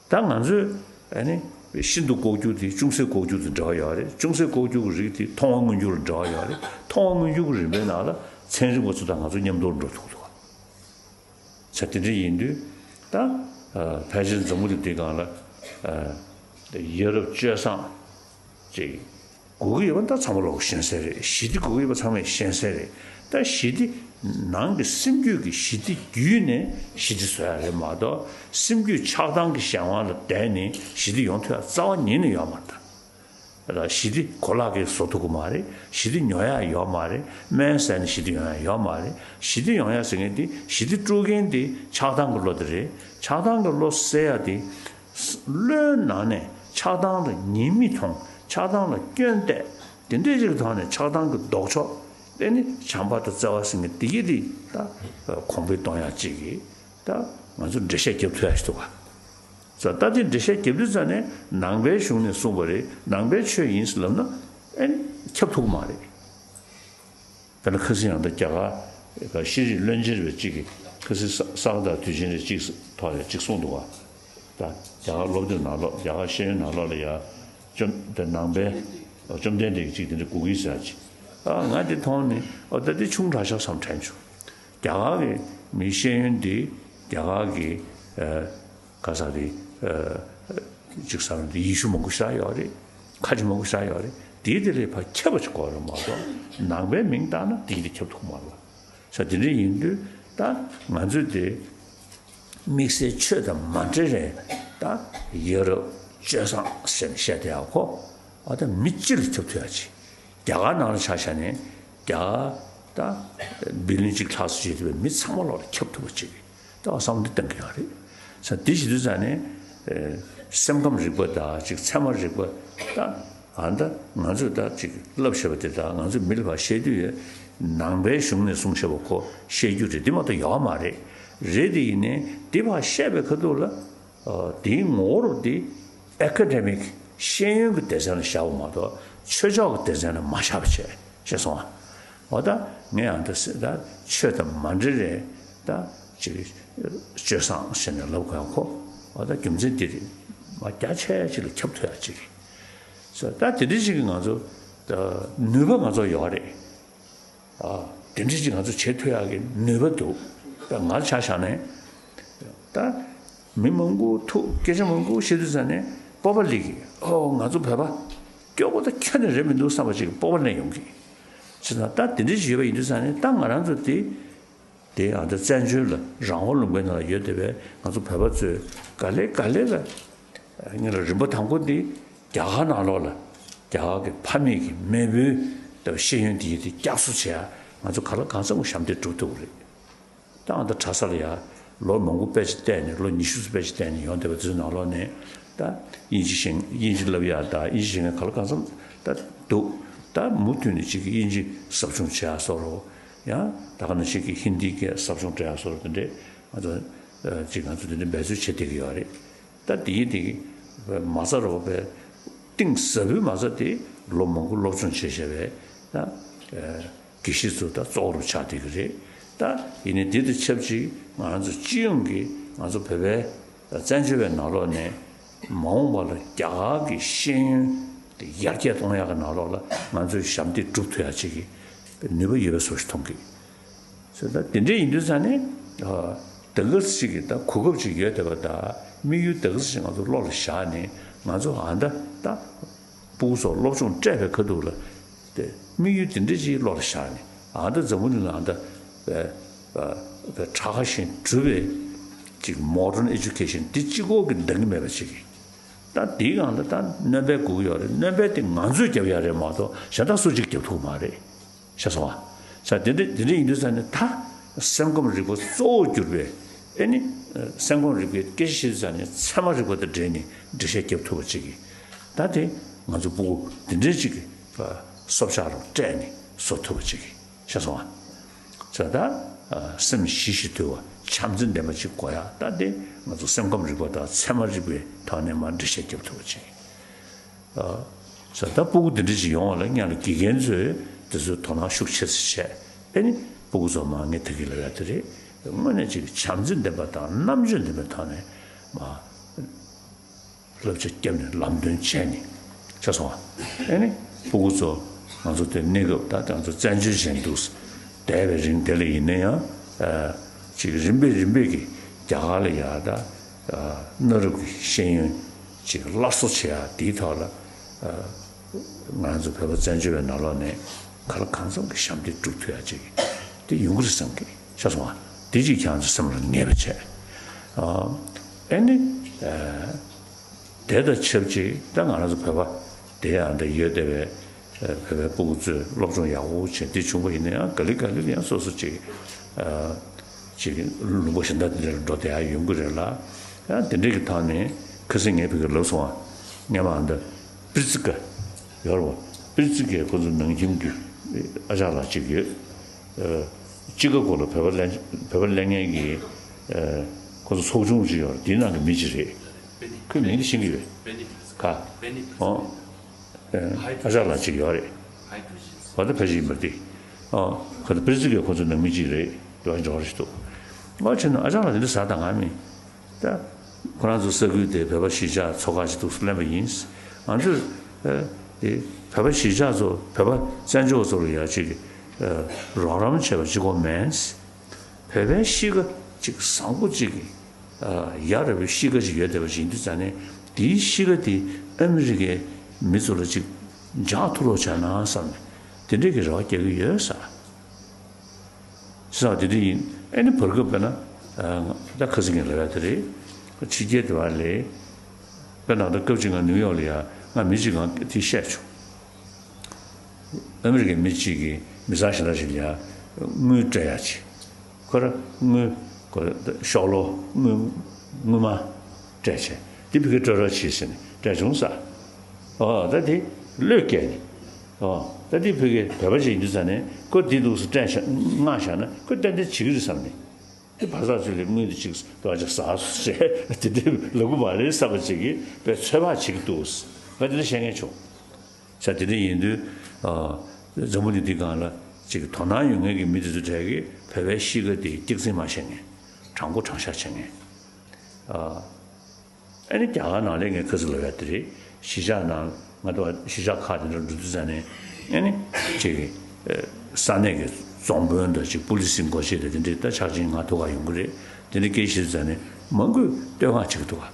ད་ང་ཚོས་ཨ་ནི་ཤིན་ཏུ་ལྐོག་གྱུར་དེ་ཅུང་ཟད་ལྐོག་གྱུར་དང་འབྲེལ་བ་ཡོད་རེད། ཅུང་ཟད་ལྐོག་གྱུར་གྱི་རིགས་དེ་མཐོང་བ་མངོན་གྱུར་ལ་འབྲེལ་བ་ཡོད་རེད། མཐོང་བ་མངོན་གྱུར་གྱི་རིམ་པའི་ནང་ལ་ཚན་རིག་པ་ཚོ་དང་ང་ཚོ་མཉམ་དུ་འགྲོ་ཐུབ་ཀྱི་འདུག་ག། ས་དེ་འདྲ་ཡིན་དུས་ད་ ཕལ་ཆེར་འཛམ་བུ་གླིང་འདིའི་སྒང་ལ་ཡ་རབས་སྤྱོད་བཟང་ཅིག་དགོས་ཀྱི་ཡོད་པ་ད་ཚང་མ་ལོག་ཤེས་གསལ་རེད། ཞི་བདེ་དགོས་ཀྱི་ཡོད་པ་ཚང་མས་ཤེས་གསལ་རེད། ད་ཞི་བདེ་ནང་གི་སེམས་རྒྱུད་ཀྱི་ཞི་བདེ་བརྒྱུད་ནས་ཞི་བདེ་བཟོ་ཡ་རེད་མ་གཏོགས། སེམས་རྒྱུད་ཆགས་སྡང་གི་གཞན་དབང་ལ་བརྟེན་ནས་ཞི་བདེ་ཡོང་ཐུབ་ཡ་རྩ་བ་ཉིད་ནས་ཡོད་མ་རེད་ད། ཞི་བདེ་གོ་ལག་གིས་བཟོ་ཐུབ་ཀྱི་མ་རེད། ཞི་བདེ་ཉོ་ཡ་ཡོད་མ་རེད། སྨན་ཟས་ནས་ཞི་བདེ་ཡོང་ཡ་ཡོད་མ་རེད། ཞི་བདེ་ཡོང་ཡ་ཟེར་མཁན་དེ་ཞི་བདེ་དཀྲུག་མཁན་དེ་ཆགས་སྡང་གི་བློ་དེ་རེད། ཆགས་སྡང་གི་བློ་སེལ་ཡ་དེ་བློའི་ནང་ནས་ཆགས་སྡང་ལ་ཉེས་དམིགས་མཐོང་། ཆགས་སྡང་ལ་སྐྱོན་བལྟས། དེ་འདྲའི་ཅིག་གི་ཐོག་ནས་ཆགས་སྡང་གི་ལྡོག་ཕྱོགས་དེ་ནི་བྱམས་པ་དང་བརྩེ་བ་ཟེར་མཁན་དེ་གྱིས་དེ་ད་གོང་འཕེལ་གཏོང་ཡ་ཅིག་གིས་ད་ང་ཚོ་འགྲེལ་བཤད་རྒྱབ་ཐུབ་ཡ་ཞིག་འདུག་ག་ད་ལྟ་དེ་འགྲེལ་བཤད་རྒྱབ་དུས་ཙ་ནས་ནང་པའི་གཞུང་ནས་གསུངས་པ་རེད། ནང་པའི་ཆོས་ཡིན་ཟེར་ལབ་ན་ཨེ་ནི་ཁྱབ་ཐུབ་ཀྱི་མ་རེད། དཔེར་ན་ཁ་སང་ཡང་ད་རྒྱ་གར་ཤེས་རིག་བློན་ཆེན་རེད་པས་གཅིག་གིས་ཁ་སང་ས་ས་ག་ཟླ་དུས་ཆེན་རེད་གཅིག་ཐོག་ལ་གཅིག་གསུངས་འདུག་བ། ད་རྒྱ་གར་སློབ་དེབ་ནང་ལོགས། རྒྱ་གར་ཤེས་ཡོན་ནང་ལོགས་ལ་ཡ་བཅོམ་དེ་ནང་པའི་བཅོམ་ལྡན་འདས་ཀྱིས་གཅིག་དེ་འདྲ་དགོས་ཀྱི་ཟེར་ཅིག་ཨ་ང་དེ་མཐོང་ནས་ཨོ་ད་དེ་ཆུང་དྲགས་ཤག་བསམ་དྲན་བྱུང་། རྒྱ་གར་གྱི་མིའི་ཤེས་ཡོན་འདི་རྒྱ་གར་གྱི་ཨ་ག་ས་རེད། ཨ་ཅིག་བསམ་ན་འདི་ཡེ་ཤུ་མང་པོ་ཞིག་ཡོད་རེད། ཁ་ཆེ་མང་པོ་ཞིག་ཡོད་རེད། དེའི་དེ་ལས་ཕར་ཁྱབ་པ་ཞིག་དགོས་རེད་མ་གཏོགས། ནང་པའི་མིང་བཏགས་ན་དེའི་དེ་ཁྱབ་ཐུབ་མ་རེད། ས་དེ་འདྲ་ཡིན་དུས་ད་ང་ཚོས་དེ་དམིགས་བསལ་ཆོས་དང་མ་འབྲེལ་རེད། ད་ཡ་རབས་སྤྱོད་བཟང་ཟེར་ནས་བཤད་དེ་ཡག་གོ་ཨ་ད་མི་སྤྱི་ལ་ཁྱབ་ཐུབ་ཡ་ཅིག་རྒྱ་གར་ནང་ལ་ཆ་བཞག་ནས་རྒྱ་གར་ད་བི་ལིན་གཅིག་ལྷག་ཙམ་བྱེད་ཐུབ་པའི་མི་ཚང་མ་ལོག་ལ་ཁྱབ་ཐུབ་པ་ཅིག་ད་བསམ་བློ་བཏང་གི་ཡོད་རེད། ས་འདི་བྱེད་དུས་ཙ་ནས་ཨེ་སེམས་ཁམས་རིག་པ་དང་ཅིག་ཚད་མ་རིག་པ་ད་ཨ་ད་ང་ཚོས་ད་ཅིག་བསླབ་བྱས་པ་དེ་དག་ང་ཚོས་མི་ལ་ཕར་བཤད་དུས་ནང་པའི་གཞུང་ནས་གསུངས་བྱས་པ་ཁོ་བཤད་རྒྱུ་རེད། འདི་མ་གཏོགས་ཡོད་མ་རེད། རེད་དེ་ཡིན་ནའི་འདི་ཕར་བཤད་པའི་ཁ་ཐུག་ལ་ཨ་དེའི་ངོ་བོ་དེ་ཨེ་ཀ་ཌེ་མིག་ཤེས་ཡོན་གྱི་སྡེ་ཚན་ལ་བཞག་པ་མ་གཏོགས་ཆོས་ཕྱོགས་ཀྱི་སྡེ་ཚན་ལ་མ་བཞག་པ་བྱས་ཤེས་སོང་ཨ། འོ་ད་ངས་ཨ་ད་ཟེར་ད་ཆོས་དང་མ་འབྲེལ་རེད། ད་ཅིག་སྤྱོད་བཟང་ཟེར་ནས་ལབ་དགོས་ཡ་ཁོ་ཨ་ད་རྒྱུ་མཚན་འདི་རེད། མ་རྒྱ་ཆེ་ཅིག་ལ་ཁྱབ་ཐུབ་ཡ་ཅིག་རེད། ཟེར་ད་དེ་འདྲ་ཅིག་གི་ང་ཚོ་ད་ནུས་པ་ང་ཚོ་ཡོད་རེད། ཨ་དེ་འདྲ་ཅིག་ང་ཚོ་བྱེད་ཐུབ་ཡག་གི་ནུས་པ་འདུག་ད་ང་ཆ་བཞག་ནས་ད་མི་མང་པོ་ཐུག་སྐད་ཆ་མང་པོ་བཤད་དུས་ཙ་ནས་སྤོབས་པ་སླེབས་ཀྱི། ཨོ་ང་ཚོ་བོད་པ་སྐྱོ་པོ་ད་ཁྱོན་ནས་རེད་མི་འདུག་བསམ་པ་ཅིག་གི་སྤོབས་པ་སླེབས་ཡོང་གི། བྱས་ཙང་ད་དེ་འདྲ་ཅིག་ཡོད་པ་ཡིན་དུས་ཙ་ནས་ད་ང་རང་ཚོ་དེ་དེ་ཨ་ད་བཙན་བྱོལ་ལ་རང་དབང་ལུང་པའི་ནང་ལ་ཡོད་བསྡད་པའི་ང་ཚོ་བོད་པ་ཚོས་ག་ལེ་ག་ལེ་ལ་ངེད་ལ་རིམ་པ་དང་པོ་འདི་རྒྱ་གར་ནང་ལོགས་ལ་རྒྱ་གར་གྱི་ཕ་མེས་ཀྱི་མེས་པོའི་ཤེས་ཡོན་འདི་ཡི་དེ་བསྐྱར་གསོ་བྱེད་ཡ་ང་ཚོ་ག་ལ་གང་འཚམ་ཞབས་འདེགས་སྒྲུབ་ཐུབ་ཀྱི་རེད། ད་ཨ་ད་གྲྭ་ས་ལ་ཡ་ལོ་མང་པོ་དཔེ་ཆ་བལྟས་ནས་ལོ་ཉི་ཤུ་ཙམ་དཔེ་ཆ་བལྟས་ནས་ཡོང་བསྡད་པ་ཚོའི་ནང་ལོགས་ནས་ད་དབྱིན་ཇི་ཤེས་དབྱིན་ཇི་བསླབ་ཡ་ད་དབྱིན་ཇི་ཤེས་མཁན་ག་ལ་གང་འཚམ་ད་འདུག་ད་མུ་མཐུད་ནས་ཅིག་གི་དབྱིན་ཇི་ཟབ་སྦྱོང་བྱེད་ཡ་བཟོ་འདྲ་ཡང་ད་ག་ནང་བཞིན་གྱི་ཧིན་དིའི་སྐད་ཟབ་སྦྱོང་སྤྲད་ཡ་བཟོ་འདྲ་དེ་འདྲས་ང་ཚོ་ཅིག་ང་ཚོ་དེ་འདྲས་འབད་རྩོལ་བྱེད་བསྡད་ཀྱི་ཡོད་རེད། ད་དེའི་དེ་མ་རྩ་རོགས་པའི་གཏིང་ཟབ་པོའི་མ་རྩ་དེ་ལོ་མང་པོ་སློབ་སྦྱོང་བྱས་བྱས་པའི་ད་དགེ་བཤེས་ཚོ་ད་གཙོ་བོར་ཆགས་བསྡད་ཀྱི་རེད། ད་ཡིན་ནའི་དེ་དང་ཆབས་ཅིག་ང་ཚོ་སྤྱི་ཡོངས་ཀྱི་ང་ཚོ་བོད་པའི་བཙན་བྱོལ་བའི་ནང་ལོགས་ནས་མ་འོངས་པ་ལ་རྒྱ་གར་གྱི་ཤེས་ཡོན་དེ་ཡར་རྒྱས་གཏོང་ཡག་གི་ནང་ལོགས་ལ་ང་ཚོས་ཞབས་འདེགས་སྒྲུབ་ཐུབ་ཡག་ཅིག་གི་ནུས་པ་ཡོད་པའི་བཟོ་ཞིག་མཐོང་གི། ཟེར་ད་དེ་འདྲ་ཡིན་དུས་ཙང་ནས་ད་ག་ཟེ་ཅིག་གི་ད་གོ་སྐབས་ཅིག་ཡོད་བསྡད་པ་ད་དམིགས་ཡུལ་ད་ག་ཟེ་ཅིག་ང་ཚོ་བློ་ལ་བཞག་ནས་ང་ཚོ་ཨ་ད་ད་སྤུ་གུ་ཚོ་སློབ་སྦྱོང་སྤྲད་པའི་ཁ་ཐུག་ལ་དེ་དམིགས་ཡུལ་དེ་འདྲ་ཅིག་བློ་ལ་བཞག་ནས་ཨ་ད་འཛམ་བུ་གླིང་ལ་ཨ་ད་པའི་པའི་གྲགས་ཁ་ཤིང་གྲུབ་པའི་ཅིག་མོ་ཌརན་ཨེ་ཇུ་ཀེ་ཤན་འདི་གཅིག་པོ་གིས་འདང་གི་མེད་པ་ཅིག་གིས་ད་འདིའི་སྒང་ལ་ད་སྣོན་པ་དགོས་ཀྱི་ཡོད་རེད། སྣོན་པ་དེ་ང་ཚོས་རྒྱབ་ཡ་རེད་མ་གཏོགས་གཞན་དག་སུ་གཅིག་རྒྱབ་ཐུབ་མ་རེད། ཤེས་སོང་ཨ། ས་དེ་འདྲ་དེ་འདྲ་ཡིན་དུས་ཙང་ནས་ད་སེམས་ཁམས་རིག་པ་གཙོ་བོར་གྱུར་པའི་ཨེ་ནི་སེམས་ཁམས་རིག་པའི་སྐད་ཆ་བཤད་དུས་ཙང་ནས་ཚད་མ་རིག་པ་དང་འབྲེལ་ནས་འགྲེལ་བཤད་རྒྱབ་ཐུབ་པ་ཅིག་གིས་ད་དེ་ང་ཚོ་སྤུ་གུ་འདི་འདྲའི་ཅིག་གི་སྲོག་ཆགས་རུ་སྤྲད་ནས་བཟོ་ཐུབ་པ་ཅིག་གིས་ཤེས་སོང་ཨ། ས་ད་སེམས་ཞི་ཞིང་དུལ་བ་བྱམས་བརྩེ་ལྡན་པ་ཅིག་དགོས་ཡ་ད་དེ་ང་ཚོ་སེམས་ཁམས་རིག་པ་དང་ཚད་མ་རིག་པའི་ཐོག་ནས་མར་འགྲེལ་བཤད་རྒྱབ་ཐུབ་པ་ཅིག་གིས། ས་ད་སྤུ་གུ་འདི་འདྲ་ཅིག་ཡོང་བ་ལ་སྔོན་ལ་དགེ་རྒན་ཚོས་དེ་ཚོའི་དོ་སྣང་ཤུགས་ཆེ་ཙམ་བྱས་ཨེ་ནི་སྤུ་གུ་ཚོ་མ་ངས་ད་གིན་ལབ་ཡ་དེ་རེད། དངོས་གནས་ཅིག་བྱམས་བརྩེ་ལྡན་པ་དང་རྣམ་དཔྱོད་ལྡན་པའི་ཐོག་ནས་མ་བསླབ་བྱ་བརྒྱབ་ནས་ལམ་སྟོན་བྱས་ནས་ཤེས་སོང་ཨ། ཨེ་ནི་སྤུ་གུ་ཚོ་ང་ཚོ་དེ་གནས་སྐབས་ད་ང་ཚོ་བཙན་བྱོལ་བྱས་འདུག་བསྡད་པའི་རིང་དེ་ལ་ཡིན་ན་ཡང་ཅིག་རིམ་པས་རིམ་པས་ཀྱི་རྒྱ་གར་ལ་ཡ་ད་ གནའ་རབས་ཀྱི་ཤེས་ཡོན་ཅིག་སླར་གསོ་བྱེད་ཡག་དེའི་ཐོག་ལ་ང་རང་ཚོ་བོད་པ་བཙན་བྱོལ་བའི་ནང་ལོགས་ནས་གང་ལ་གང་འཚམ་གྱི་ཞབས་འདེགས་སྒྲུབ་ཐུབ་ཡག་ཅིག་དེ་ཡོང་གི་རེད་བསམ་གི་ཤ་སོང་བ་དེ་ཅིག་ཁྱེད་རང་ཚོ་སེམས་ལ་ངེས་པ་བྱས། ཨ་ནི། དེ་དང་ཆབས་ཅིག་ད་ང་རང་ཚོ་བོད་པ་དེ་ཡང་འདྲ་ཡོད་བསྡད་པའི་བོད་པའི་སྤུ་གུ་ཚོས་སློབ་སྦྱོང་ཡག་པོ་བྱས་འདི་བྱུང་པ་ཡིན་ན་ཡང་ག་ལེ་ག་ལེ་ཡང་སོ་སོ་ཅིག་ཅིག་ལུང་པ་གཞན་དག་དེ་འདྲ་ལ་འགྲོ་བསྡད་ཡག་ཡོང་གི་རེད་ལ། ཡང་དེ་འདྲའི་གི་ཐོག་ནས་ཁ་སང་ངས་ཕ་གིར་ལབ་སོང་བ། སྔས་མ་འདི་པིར་ཙི་ཀ་ཡོད་རེད་བ། པིར་ཙི་ཀའི་ཁོ་ཚོ་ནང་ཁྱིམ་གྱི་ཨ་ཅག་ལགས་ཅིག་ཡོད། ཅི་ཀ་གོ་ལ་བོད་པ་ལེན་བོད་པ་ལེན་མཁན་གྱི་ཁོ་ཚོ་ཚོགས་ཆུང་ཅིག་ཡོད་རེད། དེའི་ནང་གི་མི་ཅིག་རེད། ཁོས་མིང་དེ་ཤེས་ཀྱི་ཡོད། ག་ཨོ། ཨ་ཅག་ལགས་ཅིག་ཡོད་རེད། བ་ད་ཕལ་ཆེར་ཡིན་པ་དེ། ཨོ། ཁོ་ཚོ་པིར་ཙི་ཀའི་ཁོ་ཚོ་ནང་མི་ཅིག་རེད། དེ་བ་འཇོག་རེ་ཞིག་འདུག་ཨོ་བྱས་ན་ཨ་ཅག་ལགས་དེ་འདྲ་ཟ་དང་ང་མིན། ད་ཁོ་རང་ཚོ་ས་ཁུལ་དེ་བོད་པ་གཞིས་ཆགས་ཚོ་ཁག་ཅིག་འདུག་སེ་ལེན་པ་ཡིན། ང་ཚོས་དེ་བོད་པ་གཞིས་ཆགས་ཚོ་བོད་པ་བཙན་བྱོལ་བ་ཚོ་ལ་ཡ་ཅིག་རོགས་རམ་བྱས་པ་གཅིག་པོ་མིན། བོད་པའི་གཤིས་ཀ་ཅིག་བཟང་པོ་ཅིག་ཡ་རབས་པའི་གཤིས་ཀ་ཅིག་ཡོད་བསྡད་པ་ཅིག་ཡིན་དུས་ཙང་ནས་དེའི་གཤིས་ཀ་དེ་ཨ་མི་རི་ཀའི་མི་ཚོ་ལ་ཅིག་འཇགས་ཐུབ་རོགས་བྱས་ན་བསམ་ནས་དེ་འདྲའི་གི་རེ་བ་རྒྱག་གི་ཡོད་ས། ཟེར་བ་དེ་འདྲ་ཡིན། ཨེ་ནི་བར་སྐབས་དཔེར་ན། ད་ཁ་སང་གི་ལབ་ཡ་དེ་རེད། ཕྱི་རྒྱལ་དེ་བ་ལས། དཔེར་ན་ད་སྐབས་གཅིག་ང་ནིའུ་ཡོག་ལ་ཡ་ང་མི་གཅིག་གང་དེ་བཤད་བྱུང་། ཨ་མི་རི་ཀའི་མི་གཅིག་གིས་མི་ཚང་གཞན་དག་ཞིག་ལ་ཡ་དངུལ་སྤྲད་ཡ་ཅིག་ཁོ་ར་དངུལ་ཁོ་ཤོག་ལོ་དངུལ་དངུལ་མ་སྤྲད་བྱས་དེ་ཕ་གི་སྤྲོད་རོགས་བྱེད་ཟེར་ནས་སྤྲད་བྱུང་ས། ཨོ་ད་དེ་བློས་བཀལ་ནས། ཨོ་ད་དེ་ཕ་གི་བོད་པ་ཞིག་ཡིན་དུས་ཙང་ནས་ཁོ་དེ་འདུག་སེ་སྤྲད་བཞག་མངགས་བཞག་ན་ཁོ་ཏན་ཏན་བྱེད་ཀྱི་རེད་བསམ་ནས། དེ་བར་ཐག་ཚོད་ལས་དངུལ་དེ་གཅིག་ཏོག་ཅིག་ཟ་བྱས་དེ་འདྲའི་ལབ་གི་མ་རེད་བསམ་པ་ཅིག་གིས་དཔེ་ཚོད་དཔག་བྱེད་ཀྱི་འདུག་ང་དེ་འདྲ་བཤད་མཁན་བྱུང་། ས་དེ་འདྲ་ཡིན་དུས། འཛམ་བུ་གླིང་འདི་སྒང་ལ་ཅིག་དོ་སྣང་ཡོད་མཁན་གྱི་མི་དེ་ཚོ་གྲས་ཀྱིས་བོད་པའི་གཤིས་ཀ་དེ་སྐྱག་རྫུན་མ་བཤད་མཁན། དྲང་པོ་དྲང་བཞག་བྱེད་མཁན། ཨ་ནི་རྒྱ་གར་ནང་ལ་ངས་ཁ་སང་ལབ་ཡ་དེ་རེད། གཞིས་ཆགས་ནང་ང་ཚོ་གཞིས་ཆགས་ཁག་དེ་འདྲ་འགྲོ་དུས་ཙང་ནས་ཨ་ནི་ཅིག་ས་གནས་ཀྱི་རྫོང་དཔོན་དང་ཅིག་པུ་ལི་སི་འགོ་བྱེད་དང་དེ་འདྲའི་ད་ཆ་རྐྱེན་ང་ཐུག་ག་ཡོང་གི་རེད། དེ་འདྲ་སྐད་བཤད་དུས་ཙང་ནས་མང་པོས་བསྟོད་བསྔགས་བྱེད་ཀྱི་འདུག་ག་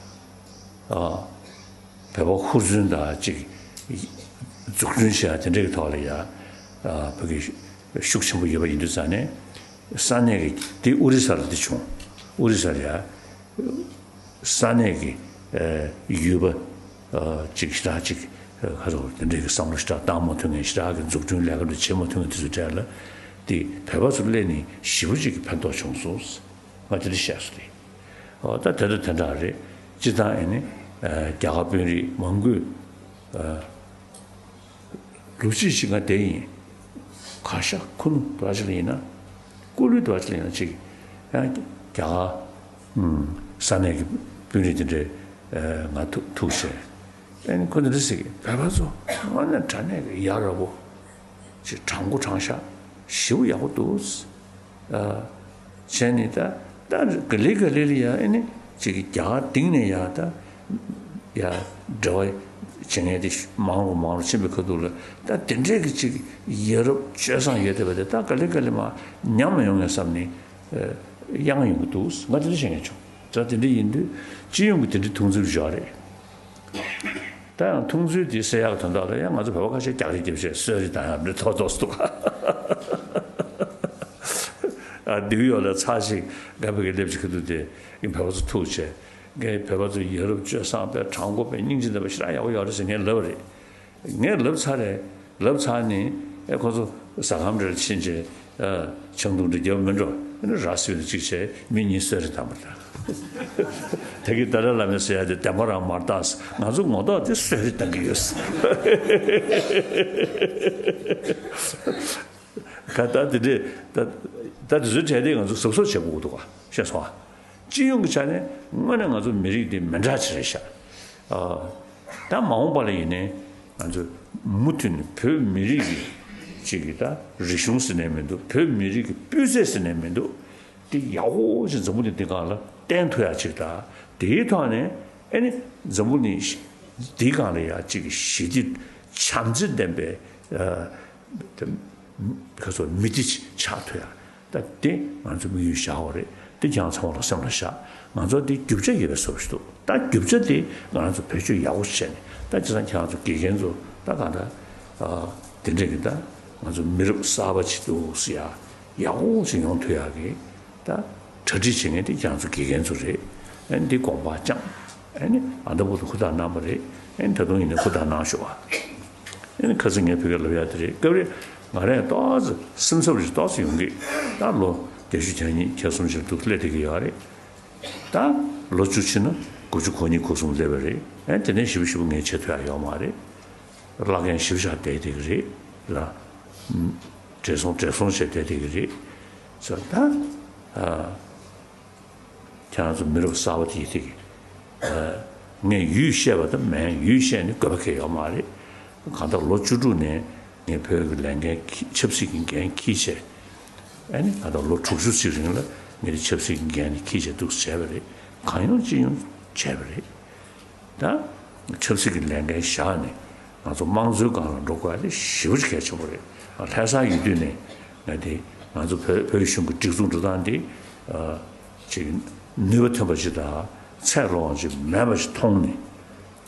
ཨ། བོད་པ་ཧུར་བརྩོན་དང་ཅིག་འཛུགས་སྐྲུན་བྱེད་ཡ་དེ་འདྲའི་ཐོག་ལ་ཡ། ཨ་བོད་ཀྱི་ཤུགས་ཆེན་པོ་ཡོད་པ་ཡིན་དུས་ཙང་ནས། ས་གནས་ཀྱི་དེ་ཨོ་རི་ས་ལ་དེ་བྱུང་། ཨོ་རི་ས་ལ་ཡ། ས་གནས་ཀྱི་ཡུལ་པ་ཅིག་ཞེ་དྲག་ཅིག་ཁ་རོག་དེ་འདྲའི་གི་བསམ་བློ་ཞེ་དྲག་བཏང་མ་ཐུབ་མཁན་ཞེ་དྲག་གི་འཛུགས་སྐྲུན་ལས་ཀ་འདྲ་བྱེད་མ་ཐུབ་མཁན་དེ་ཚོ་གྲས་ལ། དེ་བོད་པ་ཚོ་སླེབས་ནས་ཞེ་པོ་ཅིག་གི་ཕན་ཐོགས་བྱུང་སོང་། ང་དེ་འདྲ་བཤད་སོང་རེད། ཨོ་ད་དེ་འདྲ་དེ་འདྲ་རེད། སྤྱིར་བཏང་ཨེ་ནི། རྒྱ་གར་དཔོན་རིགས་མང་པོས། ལོ་གཅིག་ཅིག་ང་བསྡད་ཡིན། གར་ཞ་ཁུ་ནུ་འདྲ་ཅིག་ལ་ཡིན་ན། སྐུ་ལུས་འདྲ་ཅིག་ལ་ཡིན་ན་ཅིག་ཡང་རྒྱ་གར། ས་གནས་ཀྱི་དཔོན་རིགས་དེ་འདྲས་ང་ཐུག་ཐུག་བྱས། ཨེ་ནི་ཁོ་འདི་འདྲ་ཟེར་གི་བོད་པ་ཚོ་དངོས་གནས་དྲང་གནས་ཀྱི་ཡ་རབས་པོ། ཅིག་དྲང་པོ་དྲང་བཞག་ཞེ་པོ་ཡག་པོ་འདུག་ཨ། བྱས་ནས་ད་ད་ག་ལེ་ག་ལེ་ལ་ཡ་ཨེ་ནི་ཅིག་གི་རྒྱ་གར་སྟེང་ནས་ཡ་ད་ཡ་འབྲེལ་བ་བྱེད་མཁན་དེ་མང་རུ་མང་རུ་ཕྱིན་པའི་ཁ་ཐུག་ལ་ད་དེ་འདྲས་ཀྱི་ཅིག་ཡ་རབས་སྤྱོད་བཟང་ཡོད་བསྡད་པ་དེ་ད་ག་ལེ་ག་ལེ་མར་ཉམས་ཡོང་ངེས་བསམ་ནས་གཡེང་ཡོང་གི་འདུག་ང་དེ་འདྲ་བཤད་མཁན་བྱུང་། ད་དེ་འདྲ་ཡིན་དུས་སྤྱི་ཡོངས་ཀྱི་དེ་འདྲའི་མཐོང་ཚུལ་བཞག་རེད། ད་ཡང་མཐོང་ཚུལ་དེ་གསལ་ཡག་དོན་དག་ལ་ཡང་ང་ཚོ་བོད་པ་ཁ་ཤས་རྒྱག་རེས་རྒྱབ་བྱས་གསོད་རེས་བཏང་ཡག་འདྲ་ཐོག་ཐོག་སུ་འདུག་ཨ་ནིའུ་ཡོག་ལ་ཚར་ཞིག་སྒ་ཕ་གི་སླེབས་ཀྱི་ཁ་ཐུག་དེ་ངས་བོད་པ་ཚོ་ཐུག་བྱས་ངས་བོད་པ་ཚོ་ཡ་རབས་སྤྱོད་བཟང་པའི་དྲང་པོ་པའི་སྙིང་རྗེ་ལྡན་པ་ཞེ་དྲག་ཡག་པོ་ཡོད་རེད་ཟེར་ངས་ལབ་པ་རེད། ངས་ལབ་ཚར་རེད། ལབ་ཚར་ནས་ཨེ་ཁོ་ཚོ་ཟ་ཁང་འདྲ་ལ་ཕྱིན་བྱས་ཨ་ཆང་འཐུང་འདྲ་རྒྱབ་མི་འགྲོ། ཨ་ནི་ར་སུས་ལ་གཅིག་བྱས་མི་གཉིས་གསོད་རེས་བཏང་བ་དང་། ད་གིན་ཏཱ་ལའི་བླ་མས་ཟེར་ཡ་དེ་བདེན་པ་རང་མ་རེད་ད། ང་ཚོ་ངོ་ཐོག་དེ་གསོད་རེས་བཏང་གི་ཡོད། ཁ་ད་དེ་འདྲས་ད་ད་དེ་ཚོའི་གྲས་དེ་ང་ཚོ་གཟབ་གཟབ་བྱེད་དགོས་འདུག་ག་ཤེས་སོང་ཨ། སྤྱི་ཡོངས་ཀྱི་ཆ་ནས་དངོས་གནས་ང་ཚོ་མི་རིགས་འདི་མི་འདྲ་ཅིག་རེད་ཤག་ཨ། ད་མ་འོངས་པ་ལ་ཡིན་ནའི་ང་ཚོ་མུ་མཐུད་ནས་བོད་མི་རིགས་ཀྱི་ཅིག་གི་ད་རིག་གཞུང་ཟེར་ནའི་མི་འདུག་བོད་མི་རིགས་ཀྱི་སྤུས་ཚད་ཟེར་ནའི་མི་འདུག་དེ་ཡག་པོ་ཞིག་འཛམ་བུ་གླིང་འདི་སྒང་ལ་བསྟན་ཐུབ་ཡག་ཅིག་དང་དེའི་ཐོག་ནས་ཨེ་ནི་འཛམ་བུ་གླིང་འདིའི་སྒང་ལ་ཡག་ཅིག་གི་ཞི་བདེ་བྱམས་བརྩེ་ལྡན་པའི་ཨ། དེ་ཁ་སོ་མི་དེ་ཆགས་ཐུབ་ཡ། ད་དེ་ང་ཚོ་དམིགས་ཡུལ་བཞག་པ་རེད། དེ་ཀྱང་ཚང་མ་ལ་སེམས་ལ་བཞག་ང་ཚོ་འདི་རྒྱུ་ཆ་ཡོད་པའི་བཟོ་ཞིག་འདུག་ད་རྒྱུ་ཆ་འདི་ང་རང་ཚོ་བེད་སྤྱོད་ཡག་པོ་བྱས་ནས། ད་བྱས་ཙང་ཁྱེད་རང་ཚོ་དགེ་རྒན་ཚོ་ད་གང་ལྟར་ཨ་དེ་འདྲས་ཀྱི་ད་ང་ཚོ་མི་རབས་གསར་པ་ཅིག་འདུག་ཟེར་ཡ་ཡག་པོ་ཅིག་ཡོང་ཐུབ་ཡག་གི་ད་གྲ་སྒྲིག་བྱེད་མཁན་དེ་ཁྱེད་རང་ཚོ་དགེ་རྒན་ཚོ་རེད། ཨ་ནི་འདི་དགོངས་པ་བཅངས། ཨ་ནི་ཨ་ད་བར་དུ་ཧུར་ཐག་གནང་བ་རེད། ཨ་ནི་ད་དུང་ཡིན་ནའི་ཧུར་ཐག་གནང་ཤོག་ཨ། ཨ་ནི་ཁ་སང་ངས་བོད་སྐད་ལབ་ཡ་དེ་རེད། སྐབས་རེ་ང་རང་ཏོག་ཙམ་སེམས་འཚབ་རེ་ཏོག་ཙམ་ཡོང་གི། ད་ལོ་བརྒྱད་ཅུ་གྱ་གཉིས་གྱ་གསུམ་ཅིག་འདུག་སླེབས་བསྡད་ཀྱི་ཡོད་རེད། ད་ལོ་བཅུ་ཕྱིན་ན་དགུ་བཅུ་གོ་གཉིས་གོ་གསུམ་སླེབས་པ་རེད། ཨ་ནི་དེ་ནས་ཞེ་པོ་ཞེ་པོ་ངས་བྱེད་ཐུབ་ཡ་ཡོད་མ་རེད། བླ་རྒན་ཞེ་པོ་ཅིག་བསྡད་བསྡད་ཀྱི་རེད་ལ། བགྲེས་སོང་བགྲེས་སོང་བྱས་བསྡད་བསྡད་ཀྱི་རེད། ཟེར་ད། ཨ། ཁྱེད་རང་ཚོ་མི་རབས་གསར་པ་དེ་ཡིན་དེ་གི། ཨ། ངས་ཡུལ་བཤད་པ་དང་མིན་ཡུལ་བཤད་ནི་དགོས་པ་གང་ཡང་ཡོད་མ་རེད། གང་ལྟར་ལོ་བཅུ་དྲུག་ནས་ངས་བོད་ཀྱི་ལས་འགན་འཁྱེར། ཆབ་སྲིད་ཀྱི་འགན་འཁྱེར་བྱས། ཨ་ནི་གང་ལྟར་ལོ་དྲུག་ཅུ་ཞིག་རིང་ལ་ངས་དེ་ཆབ་སྲིད་ཀྱི་འགན་དེ་འཁྱེར་བྱས་འདུག་སེ་བྱས་པ་རེད། གང་ཡོང་ཅི་ཡོང་བྱས་པ་རེད། ད་ཆབ་སྲིད་ཀྱི་ལས་འགན་བཞག་ནས་ང་ཚོ་དམངས་གཙོའི་སྒང་ལ་འགྲོ་དགོས་ཡ་དེ་ཞེ་པོ་ཅིག་གལ་ཆེན་པོ་རེད། ལྷ་ས་ཡོད་དུས་ནས་ང་དེ་ང་ཚོ་བོད་བོད་གཞུང་གི་སྒྲིག་འཛུགས་འགྲོ་སྟངས་དེ་ཨ་ཅིག་ནུས་པ་ཐོན་པ་ཅིག་དང་ཚད་ལོངས་ཅིག་མེད་པ་ཅིག་མཐོང་ནས།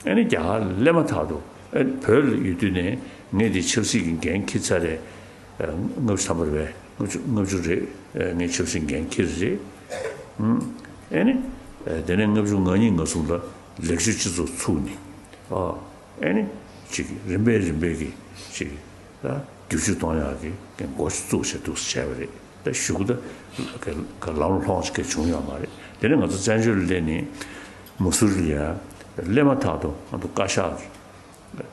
ཨ་ནི་རྒྱ་གར་སླེབས་མ་ཐག་ཏུ། ཨ་བོད་ལ་ཡོད་དུས་ནས་ངས་འདི་ཆབ་སྲིད་ཀྱི་འགན་འཁྱེར་ཚར་རེད། ཨ་ལྔ་བཅུ་ཐམ་པ་རེད་པས། ལྔ་བཅུ་ལྔ་བཅུ་རེད། ཨ་ངས་ཆབ་སྲིད་འགན་འཁྱེར་རེད། ཨུམ། ཨ་ནི་ཨ་དེ་ནས་ལྔ་བཅུ་ང་གཉིས་ང་གསུམ་ལ་ལེགས་བཅོས་སྤྱི་ཚོགས་ཚུགས་ནས། ཨ་ཨ་ནི་ཅིག་རིམ་པས་རིམ་པས་ཀྱི་ཅིག་ད་བསྒྱུར་བཅོས་གཏོང་ཡག་གི་འགོ་བཙུགས་བྱས་འདུག་སེ་བྱས་པ་རེད། ད་གཞུག་གུ་ད་ལམ་ལྷོང་ཞིག་བྱུང་ཡོད་མ་རེད། དེ་ནས་ང་ཚོ་བཙན་བྱོལ་སླེབས་ནས་མུ་སུ་རི་ལ་ཡ་སླེབས་མ་ཐག་ཏུ་ང་ཚོ་བཀའ་ཤག་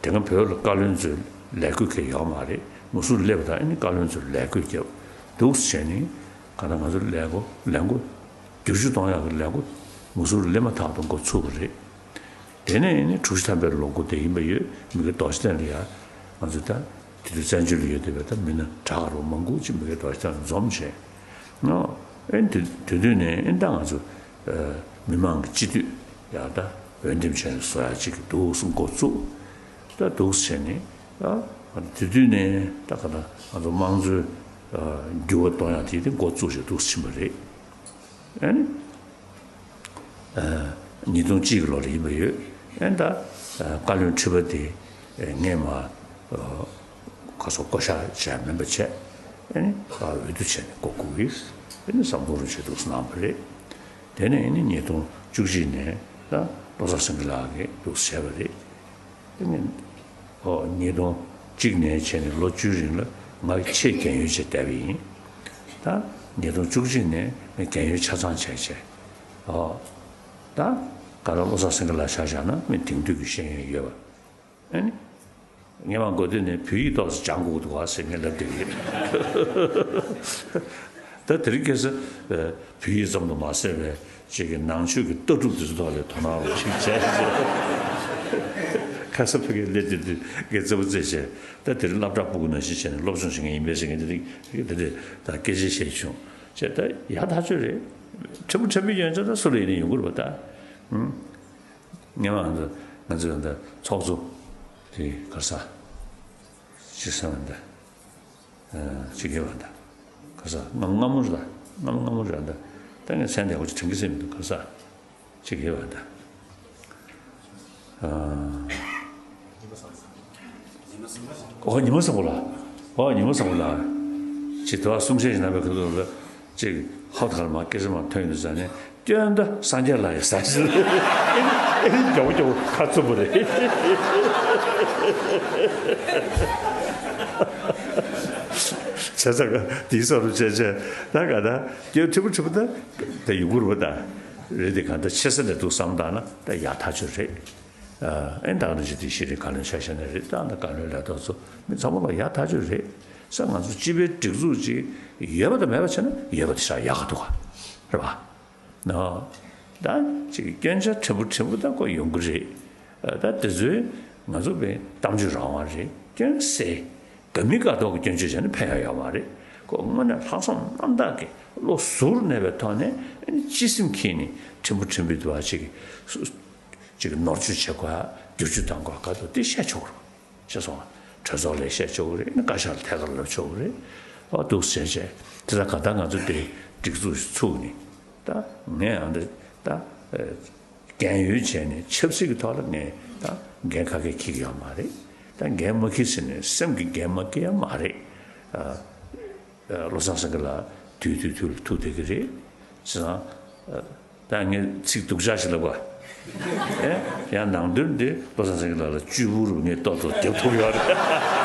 དེ་སྔ་བོད་ལ་བཀའ་བློན་ཚོའི་ལས་བགོས་གང་ཡང་ཡོད་མ་རེད། མུ་སུ་རི་སླེབས་པ་དང་ཨ་ནི་བཀའ་བློན་ཚོའི་ལས་བགོས་བརྒྱབ་འདུག་སེ་བྱས་ནས། གང་ལྟར་ང་ཚོ་ལས་འགོ་ལས་འགོ་བསྒྱུར་བཅོས་གཏོང་ཡག་གི་ལས་འགོ་མུ་སུ་རི་སླེབས་མ་ཐག་ཏུ་འགོ་ཚུགས་པ་རེད། དེ་ནས་ནི་དྲུག་ཅུ་ཐམ་པའི་ལོ་འགོ་དེ་ཡིན་པ་ཡོད། མི་དགེ་རྡོ་རྗེ་གདན་ལ་ཡ་ང་ཚོ་ད་དེ་དུས་བཙན་བྱོལ་ལ་ཡོད་བསྡད་པའི་ད་མི་སྣ་གྲགས་རོགས་མང་པོ་ཅིག་མི་དགེ་རྡོ་རྗེ་གདན་འཛོམས་བྱས་ནོ། ཨེ་དེ་དེ་དུས་ནས་ཨེ་ད་ང་ཚོ་ཨ་མི་མང་གི་སྤྱི་འཐུས་ཡ་ད་འོས་འདེམས་བྱས་ནས་བཟོ་ཡ་ཅིག་གི་འདུག་སེ་འགོ་བཙུགས། ད་འདུག་སེ་བྱས་ནས་ཨ་དེ་དུས་ནས་ད་ག་ད་ང་ཚོ་དམངས་གཙོའི་ཨ་འགྱུར་བ་གཏོང་ཡ་དེ་དེ་འགོ་བཙུགས་བྱས་འདུག་སེ་ཕྱིན་པ་རེད། ཨ་ནི། ཨ་ཉིས་སྟོང་གཅིག་གི་ལོ་ལ་ཡིན་པ་ཡོད། ཨ་ནི་ད་ཨ་བཀའ་བློན་ཁྲི་པ་དེ་ཨ་ངས་མ་ཨ་ཁ་སོ་བསྐོ་བཞག་བྱས་མིན་པ་བྱས། ཨ་ནི་ཨ་འོས་བསྡུ་བྱས་ནས་བསྐོ་བསྐོ་གི། ཨ་ནི་བསམ་བློ་རུ་བྱས་འདུག་སེ་གནང་བ་རེད། དེ་ནས་ཨ་ནི་ཉིས་སྟོང་བཅུ་གཅིག་ནས་ད་བློ་བཟང་སེང་གེ་ལགས་ཀྱིས་འདུག་སེ་བྱས་པ་རེད། དེ་ནས་ཨོ་ཉིས་སྟོང་གཅིག་ནས་བྱས་ནས་ལོ་བཅུའི་རིང་ལ་ང་ཆེས་རྒན་ཡོལ་བྱས་བསྡད་པ་ཡིན། ད་ཉིས་སྟོང་བཅུ་གཅིག་ནས་ངས་རྒན་ཡོལ་ཆ་ཚང་བྱས་བྱས། ཨོ་ད་ག་རེ་བློ་བཟང་སེང་གེ་ལགས་ཆ་བཞག་ན་མི་དེང་དུས་ཀྱི་ཤེས་ཡོན་ཡོད་པ། ཨ་ནི་ངས་མ་འགོ་དུས་ནས་བོད་ཡིག་ཏོག་ཙམ་སྦྱང་དགོས་ཀྱི་འདུག་ག་ཟེར་ངས་ལབ་བསྡད་ཀྱི་ཡོད། ད་དེ་རིང་ཁ་སང་བོད་ཡིག་ཙམ་དུ་མ་ཟད་པའི་ཅིག་གི་ནང་ཆོས་ཀྱི་ལྟ་གྲུབ་དེ་ཚོའི་ཐོག་ལ་དོ་སྣང་རོགས་ཤིག་བྱས། ཁ་སང་ཕ་གིར་སླེབས་དུས་དུས་ངས་རྩེད་པོ་རྩེས་བྱས། ད་དེ་རིང་སློབ་གྲྭ་ཕྲུ་གུ་ནང་བཞིན་བྱས་ནས་སློབ་སྦྱོང་བྱེད་མཁན་ཡིན་པས་ཟེར་མཁན་དེ་རིང་དེ་འདྲ་ད་སྐད་ཆ་བཤད་བྱུང་བྱས། ད་ཡག་ཐག་ཆོད་རེད། ཕྲན་བུ་ཕྲན་བུའི་ཡོན་ཆབ་ད་སུ་ལ་ཡིན་ནའི་ཡོང་གི་རེད་པ་ད། ཧུམ། ངས་མ་ང་ཚོ་ང་ཚོ་ད་ཚོགས་གཙོ་དེ་ག་ས་ཅི་ཟེར་བ་ད། ཅིག་ཡོད་པ་འདྲ། ག་ས་སྔ་སྔ་མོ་རེད་ད། སྔ་མོ་སྔ་མོ་རེད་འདྲ། ད་ངས་མཚན་དེ་འོ་ཅིག་དྲན་གྱི་སེམས་མི་འདུག་ག་ས་ཅིག་ཡོད་པ་འདྲ། ཨ། ཨོ་ཉི་མ་བཟང་པོ་ལགས། ཨོ་ཉི་མ་བཟང་པོ་ལགས། ཅིག་དུ་བ་གསུང་བཤད་ཞིག་གནང་བའི་ཁ་ཐུག་ལ་ཅིག་ཧོབ་ཐག་ལ་མ་སྐད་ཆ་མ་ཐོན་ཡོང་དུས་ཙང་ནས། སྐྱོན་ད་སངས་རྒྱས་ལ་ཡི་ཟ་ཞིག་ཨེ་ནི་ཨེ་ནི་མགྱོགས་མགྱོགས་ཁ་བཙུམ་པ་རེད། བྱས་ཙང་དེའི་བསམ་བློ་བྱས་བྱས་ད་ག་ད་སྐྱོན་ཕྲན་བུ་ཕྲན་བུ་ད་ད་ཡོང་གི་རེད་པ། ད་རེད་དེ་ག་ད་ཆེ་ས་ནས་འདུག་བསམ་བཏང་ན་ད་ཡག་ཐག་ཆོད་རེད། ཨེ་ད་ག་ནང་བཞིན་དེ་ཤེས་རིག་བཀའ་བློན་ཆ་བཞག་ན་རེད། ད་ད་བཀའ་བློན་ལས་ཐོག་ཚོ་མི་ཚང་མ་ལ་ཡག་ཐག་ཆོད་རེད། ས་ང་ཚོ་སྤྱི་པའི་སྒྲིག་འཛུགས་ཅིག་ཡོད་པ་དང་མེད་པ་བྱས་ན་ཡོད་པ་དེ་ཤ་ཡག་ག་འདུག་ག་རེད་པ། ནོ། ད་ཅིག་སྐྱོན་ཆ་ཕྲན་བུ་ཕྲན་བུ་ད་ཁོ་ཡོང་གི་རེད། ད་དེ་ཚོའི་ང་ཚོ་པའི་གཏམ་བརྗོད་རང་དབང་རེད། སྐྱོན་སེལ། དགའ་མི་དགའ་མདོག་གི་སྐྱོན་བརྗོད་བྱས་ན་ཕན་ཡོན་ཡོད་མ་རེད། ཁོ་དངོས་གནས་ལྷག་བསམ་རྣམ་དག་གིས་བློ་གཟུར་གནས་པའི་ཐོག་ནས་སྤྱི་སེམས་ཁྱེར་ནས་ཕྲན་བུ་ཕྲན་བུ་དུ་བ་ཅིག་ཅིག་ནོར་བཅོས་བྱེད་དགོས། བསྒྱུར་བཅོས་གཏང་དགོས་ག་དུ་དེ་བཤད་ཆོག་རེད། ཤེས་སོང་ང་། གྲོས་ཚོགས་ལ་བཤད་ཆོག་གི་རེད། ཨ་ནི་བཀའ་ཤག་ལ་ཐད་ཀར་ལབ་ཆོག་གི་རེད། ཨ་འདུག་སེ་བྱས་བྱས་དེ་ད་ག་ད་ང་ཚོ་དེ་སྒྲིག་འཛུགས་ཤིག་ཚུགས་ནས་ད་ངས་ཨ་འདི་ ད་རྒན་ཡོལ་བྱས་ནས་ཆབ་སྲིད་ཀྱི་ཐོག་ལ་ངས་ད་འགན་ཁ་ཁེ་འཁྱེར་གྱི་ཡོད་མ་རེད། ད་འགན་མ་འཁྱེར་ཟེར་ནས་སེམས་ཀྱི་འགན་མ་འཁྱེར་ཡ་མ་རེད། བློ་བཟང་སེང་གེ་ལགས་དུས་དུས་དུས་ལ་ཐུག་བསྡད་ཀྱི་རེད། བྱས་ཙང་། ད་ངས་ཚིག་སྡུག་ཅག་ཞིག་ལབ་པ། ཨེ། ཡང་ནང་དོན་འདི་བློ་བཟང་སེང་གེ་ལགས་ལ་བཅུས་བུ་རུ་ངས་ཏོག་ཏོག་རྒྱབ་ཐུབ་ཡོད་རེད།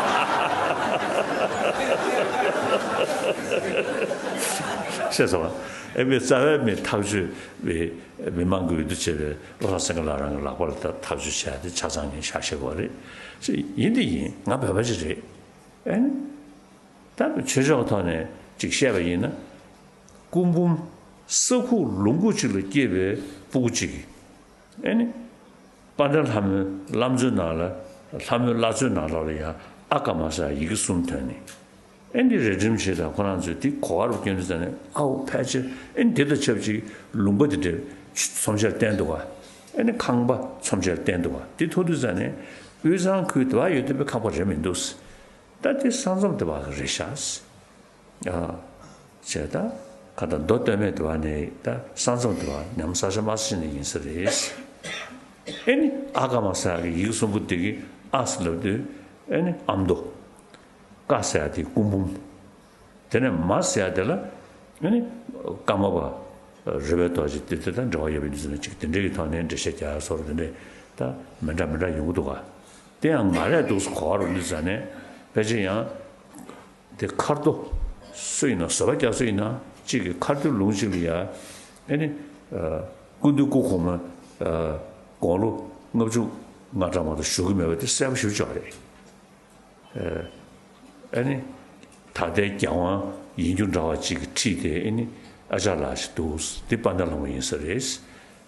ཤེས་སོང་བ། ཨེ་མི་རྩ་བའི་མི་ཐག་གཅོད་པའི་མི་མང་གི་འོས་བསྡུ་བྱས་པའི་བློ་བཟང་སེང་གེ་ལགས་རང་གི་ལག་པ་ལ་ད་ཐག་གཅོད་བྱས་ཏེ་ཆ་ཚང་ངས་བཞག་ཤེས་པ་རེད། ཡིན་དེ་ཡིན། ང་བོད་པ་ཅིག་རེད། ཨེ་ནི། ད་ཆོས་ཕྱོགས་ཐོག་ནས་ཅིག་བཤད་པ་ཡིན་ན། སྐུ་འབུམ་ས་ཁུག་ལུང་ཁུག་ཅིག་ལ་སྐྱེས་པའི་སྤུ་གུ་ཅིག་ཨེ་ནི། དཔལ་ལྡན་ལྷ་མོའི་བླ་མཚོའི་ནང་ལ། ལྷ་མོའི་བླ་མཚོའི་ནང་ལོགས་ལ་ཡང་ཨ་ཀ་མ་ས་ཡི་གེ་གསུམ་ཐོན་ནས། ཨེ་འདི་རས་ཁྲིམས་ཆེ་དང་ཁོ་རང་ཚོས་འདི་གོ་བ་རུ་སྐྱོན་དུས་ཙ་ནས་ཨའོ་ཕལ་ཆེར་ཨེ་འདི་དང་ཆབས་ཅིག་ལུང་པ་འདི་འདྲའི་ཚོམས་ཆེར་བསྟན་འདུག་ག་ཨེ་ནི་ཁང་པ་ཚོམས་ཆེར་བསྟན་འདུག་ག་འདི་མཐོང་དུས་ཙ་ནས་དབུས་གཙང་ཁུལ་དེ་བ་ཡོད་བསྡད་པའི་ཁང་པ་རེད་མི་འདུག་ད་འདི་ས་མཚམས་དེ་བ་རེད་ཤག་ཨ། བྱས་ད་ག་ད་མདོ་སྟོད་སྨད་དེ་བ་ནས་ད་ས་མཚམས་དེ་བ་ཉམས་ས་ཆ་དམའ་ས་ཞིག་ནས་ཡིན་ས་རེད། ཨེ་ནི་ཨ་ཀ་མ་ས་གི་ཡིག་གསུམ་པོ་འདི་གི་ཨ་ཟེར་ལབ་དུས་ཨེ་ནི་ཨ་མདོ། ཀ་ཟེར་ཡ་དེ་སྐུ་འབུམ། དེ་ནས་མ་ཟེར་ཡ་དེ་ལ་ཨེ་ནི་ཀརྨ་པ་རོལ་པའི་རྡོ་རྗེ་དེ་དེ་དང་འབྲེལ་བ་ཡོད་པའི་ནུས་ཚོད་ཅིག་དེ་འདྲའི་གི་ཐོག་ནས་འགྲེལ་བཤད་རྒྱག་ཡ་སོགས་དེ་འདྲའི་ད་མི་འདྲ་མི་འདྲ་ཡོང་གི་འདུག་ག་དེ་ཡང་ང་རས་འདུག་སེ་གོ་བ་རུ་འདི་ཙ་ནས་ཕལ་ཆེར་ཡང་། དེ་ཁ་རྡོ་སུ་ཡིན་ན་བཟོ་པ་རྒྱག་སུ་ཡིན་ན་གཅིག་གིས་ཁ་རྡོའི་ལུང་གཅིག་ལ་ཡ། ཨེ་ནི། སྐུ་མདུན་སྐུ་གོང་མ། དགུང་ལོ་ལྔ་བཅུ་ང་གྲངས་མ་གཏོགས་བཞུགས་ཀྱི་མེད་པ་དེ་གསལ་པོ་ཞེ་པོ་ཅིག་རེད། ཨེ་ནི། ད་ལྟའི་རྒྱལ་དབང་ཡིན་རྒྱུ་འདྲ་བ་གཅིག་གི་ཁྲིད་དེ་ཨེ་ནི་ཨ་ཅག་ལགས་ཤིག་འདུག་འདི་དཔལ་ལྡན་ལྷ་མོ་ཡིན་ས་རེད།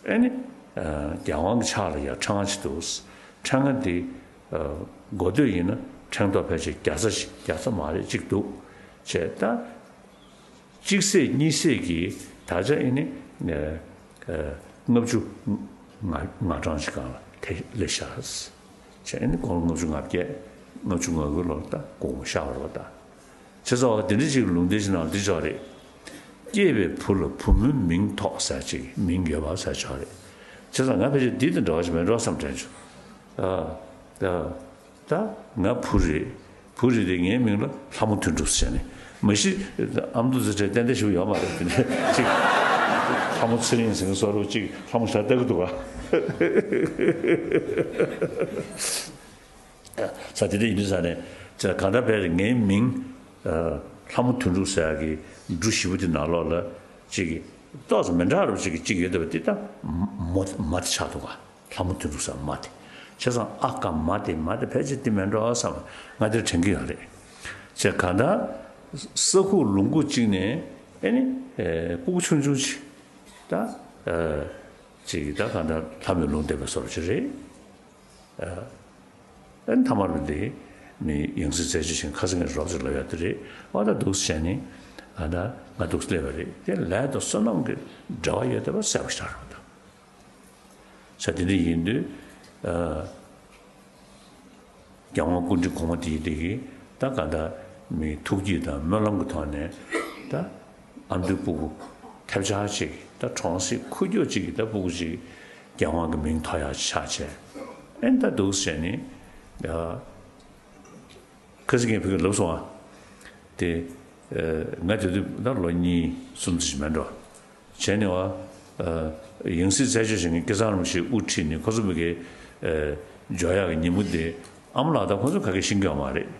ཨེ་ནི། རྒྱལ་དབང་གི་ཕྱག་ལ་ཡ་ཕྲེང་བ་ཅིག་འདུག་ཕྲེང་བ་འདི། འགོ་སྟོད་ཡིན་ན་ཕྲེང་རྡོག་ཕལ་ཆེར་བརྒྱ་རྩ་ཞིག་བརྒྱ་རྩ་མ་རེད་ཅིག་འདུག་བྱས་ད། གཅིག་ཟེར་གཉིས་ཟེར་གྱི་ད་ཆ་ཨེ་ནི། ལྔ་བཅུ་ང་ང་གྲངས་ཤིག་སྒང་ལ་དེ་སླེབས་ཤག་བྱས་ཨེ་ནི་དགུང་ལོ་ལྔ་བཅུ་ང་བརྒྱད་ལྔ་བཅུ་ང་དགུ་ལོར་ད་དགུང་ལོ་ཤར་བ་རེད་པ་ད། བྱས་ཙང་འདི་འདྲ་ཅིག་ལུང་བསྟན་ཞིག་ནང་འདི་ཅོག་རེད། སྐྱེས་པའི་བུ་ལ་བུ་མོའི་མིང་ཐོགས་ཟེར་ཅིག་མིང་ཡོད་པ་ཟེར་ཅོག་རེད། བྱས་ཙང་ང་ཕལ་ཆེར་འདི་དང་འདྲ་བ་ཞིག་མེད་འགྲོ་བསམ་དྲན་བྱུང་། ཨ། ད་ད་ང་བུ་རེད། བུ་རེད་དེ་ངའི་མིང་ལ་ལྷ་མོ་དོན་གྲུབ་ཟེར་ནས་མ་གཞི་ཨ་མདོ་རྩེ་གྲས་ཏན་ཏན་ཞིག་ཡོད་མ་རེད་དེ་ནས་ཅིག་ལྷ་མོ་ཚེ་རིང་ཟེར་མཁན་བཟོ་འདྲ་ཅིག་ལྷ་མོ་ཞེ་དྲག་ལྟ་གི་འདུག་ག་ས་དེ་འདྲ་ཡིན་དུས་ས་ནས་ཅི་ལ་གང་ལྟར་བས་ངའི་མིང་ལྷ་མོ་དོན་གྲུབ་ཟེར་ཡག་གི་འབྲུ་བཞི་པོ་དེ་ནང་ལོགས་ལ་ཅིག་ཏོག་ཙམ་མི་འདྲ་རུ་ཅིག་ཅིག་ཡོད་བསྡད་པ་དེ་ད་མོ་མ་དེ་ཆགས་འདུག་ག་ལྷ་མོ་དོན་གྲུབ་ཟེར་མ་དེ་བྱས་ཙང་ཨ་ཀ་མ་དེ་མ་དེ་ཕལ་ཆེར་དེ་མིན་འགྲོ་བསམ་ང་དེར་དྲན་གྱི་ཡོད་རེད། ཅེས་གང་ལྟར་ས་ཁུག་ལུང་ཁུག་ཅིག་ནས་ཨེ་ནི་སྤུ་གུ་ཆུང་ཆུང་ཅིག་ད་ཅིག་ད་གང་ལྟར་ལྷ་མོའི་ལུང་བསྟན་པའི་བཟོ་འདྲ་ཅིག་རེད། ཨ་ནི་ཐ་མར་འདི་མི་ཡང་སྲིད་རྩད་གཅོད་བྱེད་མཁན་ཁ་སང་ངས་རོབ་ཙམ་ལབ་ཡག་དེ་རེད། ཨ་ད་འདུག་སེ་བྱས་ནས་ཨ་ད་ང་འདུག་སེ་སླེབས་པ་རེད། དེ་ལས་དང་བསོད་ནམས་ཀྱི་འབྲེལ་བ་ཡོད་བསྡད་པ་གསལ་པོ་ཞིག་རེད་པ་ད། ས་དེ་འདྲ་ཡིན་དུས་ཨ། རྒྱལ་དབང་སྐུ་ཕྲེང་གོང་མ་དེ་ཡིན་དེ་གིས་ད་ག་ད་མི་ཐུགས་བསྐྱེད་དང་སྨོན་ལམ་གྱི་ཐོག་ནས་ད། ཨ་མདོའི་སྤུ་གུ་ཐེབས་ཆག་ཅིག་ད་གྲོང་གསེབ་ཁུག་ཀྱོག་ཅིག་གི་ད་སྤུ་གུ་ཅིག་རྒྱལ་དབང་གི་མིང་ཐོགས་ཡག་ཆགས་བྱས། ཨེ་ད་འདུག་སེ་བྱས་ནས་ཡ། ཁ་སང་ངས་ཕ་གིར་ལབ་སོང་ཨ། དེ་ང་དེ་དུས་ད་ལོ་གཉིས་གསུམ་ཙམ་ཞིག་མེད་འགྲོ། བྱས་ནས་བ། ཡང་སྲིད་རྩད་གཅོད་བྱེད་མཁན་སྐལ་བཟང་རིན་པོ་ཆེ་དབུ་ཁྲིད་ནས་ཁོ་ཚོ་མི་སྒེར་འབྱོར་ཡག་གི་ཉིན་མོ་དེ་ཨ་མ་ལགས་དང་ཁོ་ཚོ་ག་གེ་ཤེས་ཀྱི་ཡོད་མ་རེད།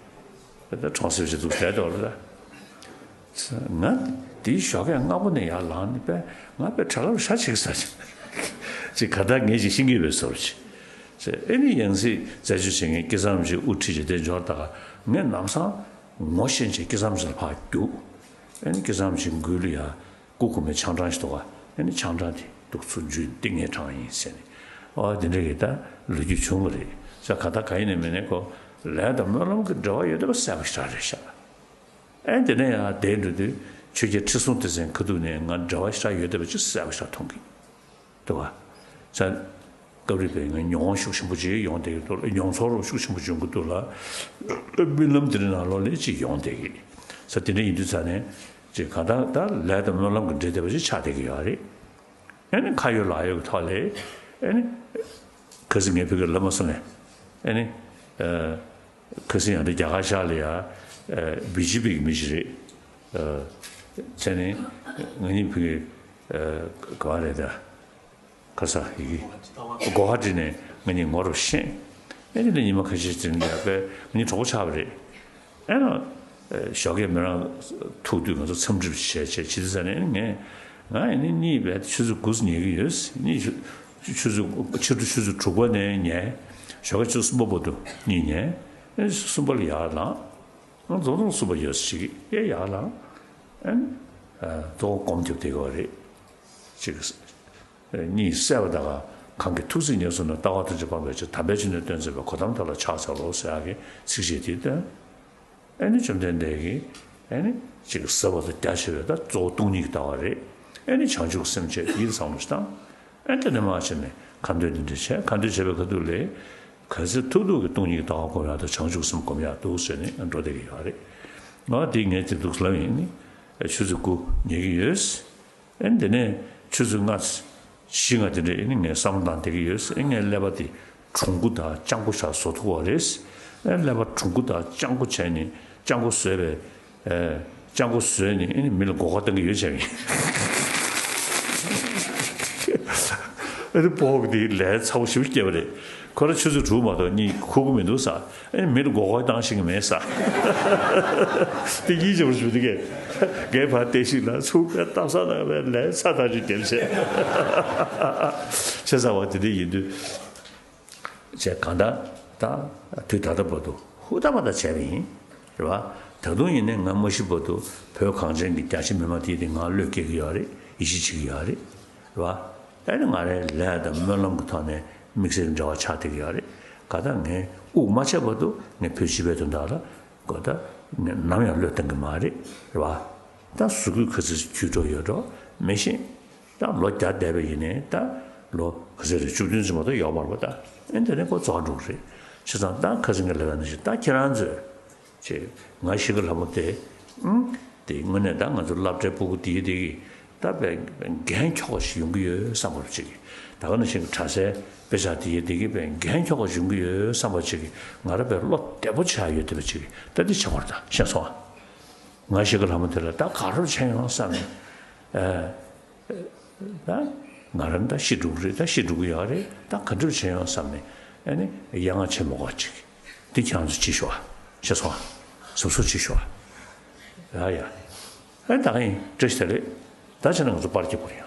ད་གྲོང་གསེབ་ཅིག་འདུག་བསྡད་འདུག་རེད་ད། ང་དེའི་ཞོགས་ཀས་སྔ་པོ་ནས་ཡར་ལངས་ནས་པས་ང་པས་གྲྭ་ལམ་ཞྭ་ཆེ་གི་ཟ་ཅིག་ག་ད་ངས་ཅིག་ཤེས་ཀྱི་ཡོད་པའི་བཟོ་འདྲ་ཅིག་ཨེ་ནི་ཡང་སྲིད་རྩད་གཅོད་བྱེད་མཁན་སྐལ་བཟང་རིན་པོ་ཆེ་དབུ་ཁྲིད་ཅིག་དེ་འབྱོར་ད་ག་ངས་ལམ་སང་ངོ་ཤེས་བྱས་སྐལ་བཟང་རིན་པོ་ཆེ་ལ་ཕར་རྒྱུགས། ཨེ་ནི་སྐལ་བཟང་རིན་པོ་ཆེ་མགུལ་ལ་ཡ། སྐུ་གོང་མའི་ཆང་གྲང་ཞིག་འདུག་ག་ཨེ་ནི་ཆང་གྲང་དེ་འདུག་ཚུར་འཇུས་ཏིང་ངེ་གྲང་ཡིན་ཟེར་ནས། ཨོ་དེ་འདྲ་གི་ད་ལོ་རྒྱུས་བྱུང་བ་རེད། ས་ག་ད་ག་ཡིན་ནའི་མིན་ནའི་ཁོ་ལས་དང་སྨོན་ལམ་གྱི་འབྲེལ་བ་ཡོད་བསྡད་པ་གསལ་པོ་ཞེ་དྲག་རེད་ཤག་ཨེ་དེ་ནས་ཡང་དེ་འགྲོ་དུས་ཆོས་རྒྱལ་ཁྲི་སྲོང་ལྡེ་བཙན་ཁ་ཐུག་ནས་ང་འབྲེལ་བ་ཞེ་དྲག་ཡོད་བསྡད་པ་ཅིག་གསལ་པོ་ཞེ་དྲག་མཐོང་གི་འདུག་ག་ས་སྐབས་རེ་བས་ང་མྱོང་བ་ཤུགས་ཆེན་པོ་ཅིག་ཡོང་བསྡད་ཀྱི་འདུག་མྱོང་ཚོར་རོ་ཤུགས་ཆེན་པོ་ཅིག་ཡོང་གི་འདུག་ལ། རྨི་ལམ་དེ་འདྲ་ནང་ལོགས་ལ་ཅིག་ཡོང་བསྡད་ཀྱི། ས་དེ་འདྲ་ཡིན་དུས་ཙ་ནས་ཅིག་གང་ལྟར་ད་ལས་དང་སྨོན་ལམ་གྱི་འབྲེལ་བསྡད་པ་ཅིག་ཆགས་བསྡད་ཀྱི་ཡོད་རེད། ཨ་ནི་ཁ་ཡོད་ལག་ཡོད་ཀྱི་ཐོག་ལས་ཨ་ནི་ཁ་སང་ངས་བོད་སྐད་ལབ་མ་སོང་ངས། ཨ་ནི་ཁ་སང་ཡང་འདི་རྒྱ་གར་ཤར་ལ་ཡ་བི་ཇེ་པི་གི་མི་ཞིག་རེད། བྱས་ནས་ང་གཉིས་བོད་སྐད་ག་བ་རེད་ད། ཁ་ས་ཡི་གེ་གོ་ཧ་ཏི་ནས་ང་གཉིས་ངོ་རུ་ཤེས། ཨེ་དེ་ནས་ཉི་མ་ཁ་ཤས་ཙམ་ལ་དཔེ་ང་གཉིས་གྲོགས་པོ་ཆགས་པ་རེད། ཨེ་ན་ཞོགས་ཀས་མི་རང་ཐུག་དུས་ང་ཚོ་འཚམས་འདྲི་བྱས་བྱས་བྱེད་དུས་ཙ་ནས་ངས་ང་ཡིན་ནི་གཉིས་བས་ཆུ་ཚོད་དགུ་ཉལ་གི་ཡོད། གཉིས་ཆུ་ཚོད་ཕྱི་དྲོ་ཆུ་ཚོད་དྲུག་པ་ནས་ཉལ། ཞོགས་ཀས་ཆུ་ཚོད་གསུམ་པ་བར་དུ་གཉིས་ཉལ། ཨེ་གསུམ་པ་ལ་ཡར་ལངས། ང་རྫོང་རྫོང་གསུམ་པ་ཡོད་ཅིག་ཨེ་ཡར་ལངས། ཨེ་གཙོ་བོ་སྒོམ་རྒྱབ་བསྡད་ཀྱི་ཡོད་རེད། ཅིག་གཉིད་སད་པ་དང་གང་གི་ཐུགས་སྲས་ཉེར་གསུམ་ན་ལྟ་བ་ཐམས་ཅད་སྤངས་པའི་ཕྱིར། དམ་པའི་ཆོས་ནི་སྟོན་མཛད་པའི། གོ་ཏམ་དེ་ལ་ཕྱག་འཚལ་ལོ་ཟེར་ཡག་གི་ཚིགས་བཅད་དེ་བཏོན། ཨེ་ནི་བཅོམ་ལྡན་འདས་ཀྱིས་ཨེ་ནི་ཅིག་ཟབ་པ་དང་རྒྱ་ཆེ་བའི་ད་གཙོ་བོ་སྟོང་ཉིད་ཀྱི་ལྟ་བ་རེད། ཨེ་ནི་བྱང་ཆུབ་སེམས་བསྐྱེད་ཡིད་བཟང་པོ་ཞིག་བཏང་། ཨེ་དེ་ནས་མར་བྱས་ནས་ཁ་འདོན་འདི་འདྲ་བྱས། ཁ་འདོན་བྱས་པའི་ཁ་ཐུག་ལས་ག་ཚོད་ཐུབ་ཐུབ་ཀྱིས་སྟོང་ཉིད་ཀྱི་ལྟ་བ་སྒོམ་ཡག་དང་བྱང་ཆུབ་སེམས་སྒོམ་ཡག་འདུག་ཟེར་ནས་འགྲོ་བསྡད་ཀྱི་ཡོད་རེད། ང་དེ་ངས་དེ་འདུག་ལབ་ཡིན་ནི། ཆུ་ཚོད་དགུ་ཉལ་གྱི་ཡོད། ཨེ་འདི་ནས་ཆུ་ཚོད་ལྔ་བཞི་ལྔ་དེ་འདྲ་ཨེ་ནི་ངས་བསམ་བློ་བཏང་བསྡད་ཀྱི་ཡོད། ཨེ་ངའི་ཀླད་པ་དེ་གྲུང་པོ་དང་སྤྱང་པོ་ཆགས་བཟོ་ཐུབ་པ་རེད། ཨེ་ཀླད་པ་གྲུང་པོ་དང་སྤྱང་པོ་བྱས་ནས་སྤྱང་པོ་བཟོས་པའི་ཨེ་སྤྱང་པོ་བཟོས་ནས་ཨེ་ནི་མི་ལ་མགོ་སྐོར་གཏོང་གི་ཡོད་བྱས་ཡིན། ཨེ་ནི་སྤོ་བོ་དེ་ལས་ཚ་པོ་ཞེ་པོ་སྐྱེས་པ་རེད། ཁོ་རང་ཆུ་ཚོད་དྲུག་མ་གཏོགས་གཉིད་ཁུག་གི་མི་འདུག་ས། ཨེ་མི་ལ་མགོ་སྐོར་བཏང་ཤེས་ཀྱི་མེད་ས། དེ་གཉིད་ཆེ་བར་ཞུ་དེ་གས་ངའི་ཕར་བལྟས་ཤིག་ལ་ཚུགས་པའི་སྟབས་ས་ནང་བའི་ལས་ཚ་ཐག་ཆོད་རྒྱབ་བྱས། བྱས་ཙང་བ་དེ་འདྲ་ཡིན་དུས་བྱས་གང་ལྟར་ད་དུས་ད་ལྟ་བར་དུ་ཧུར་ཐག་པ་ད་བྱས་པ་ཡིན། རེད་བ། ད་དུང་ཡིན་ནའི་ང་མ་ཤི་བར་དུ་བོད་གངས་ཅན་གྱི་རྒྱ་ཆེ་མི་མང་དེ་དེ་ང་བློས་སྐྱེ་གི་ཡོད་རེད། ཡིད་ཆེས་བྱེད་ཀྱི་ཡོད་རེད། རེད་བ། ཨ་ནི་ང་རའི་ལས་དང་སྨོན་ལམ་གྱི་ཐོག་ནས་དམིགས་བསལ་འབྲེལ་བ་ཆགས་བསྡད་ཀྱི་ཡོད་རེད། ག་ད་ངས་དབུགས་མ་ཆད་བར་དུ་ངས་བོད་སྤྱི་པའི་དོན་དག་ལ་གོ་ད་ངས་ནམ་ཡང་བློས་གཏོང་གི་མ་རེད། རེད་བ། ད་གཟུགས་པོ་ག་ཚོད་ཅིག་འཁྱུད་འགྲོ་ཡོད་འགྲོ་མི་ཤེས། ད་ལོ་བརྒྱ་འདས་པ་ཡིན་ནའི་ད་ལོ་ག་ཚོད་རེད། བཅུ་བདུན་ཙམ་མ་གཏོགས་ཡོད་མ་རེད་པ། ད་ཨེ་འདི་ནས་ཁོ་རྫོགས་འགྲོ་གི་རེད། བྱས་ཙང་ད་ཁ་སང་གི་ལབ་ཡག་ནང་བཞིན་ད་ཁྱེད་རང་ཚོས། ཅེས། ང་ཤི་ཁ་ལྷ་མོ་དེ། ཨང་། དེ་དངོས་གནས་ད་ང་ཚོ་སློབ་གྲྭའི་སྤུ་གུ་དེའི་དེ་གི་ད་དཔེ་འགན་འཁྱོག་པ་ཞིག་ཡོང་གི་ཡོད་བསམ་པ་ཅིག་གི། ད་ག་ནང་བཞིན་གྱི་གྲྭ་སའི་དཔེ་ཆ་དེའི་དེ་གི་དཔེ་འགན་འཁྱོག་པ་ཞིག་ཡོང་གི་ཡོད་བསམ་པ་ཅིག་གི། ང་རང་དཔེ་བློ་བདེ་པོ་ཆགས་ཡོད་བསྡད་པ་ཅིག་གི། ད་འདི་བྱེད་དགོས་རེད་ད། ཤེས་སོང་ཨ། ང་ཤི་ཁ་ལྷ་མོ་དེ་ལ་ད་ག་རེ་བྱས་ཡོང་བསམ་ནས། ཨ། ད་ང་རང་ད་ཤི་འགྲོ་གི་རེད། ད་ཤི་འགྲོ་གི་ཡོད་རེད། ད་ག་འདྲ་བྱས་ཡོང་བསམ་ནས་ཨ་ནི་ཡ་ང་བྱེད་མི་དགོས་པ་ཅིག། འདི་ཁྱེད་རང་ཚོ་བྱེད་ཤོག་ཨ། ཤེས་སོང་ཨ། གཟབ་གཟབ་བྱེད་ཤོག་ཨ། ཡ་ཡ། ཨ་ད་གིན་བཀྲ་ཤིས་བདེ་ལེགས། ད་བྱས་ན་ང་ཚོ་པར་རྒྱག་དགོས་རེད་ཡ།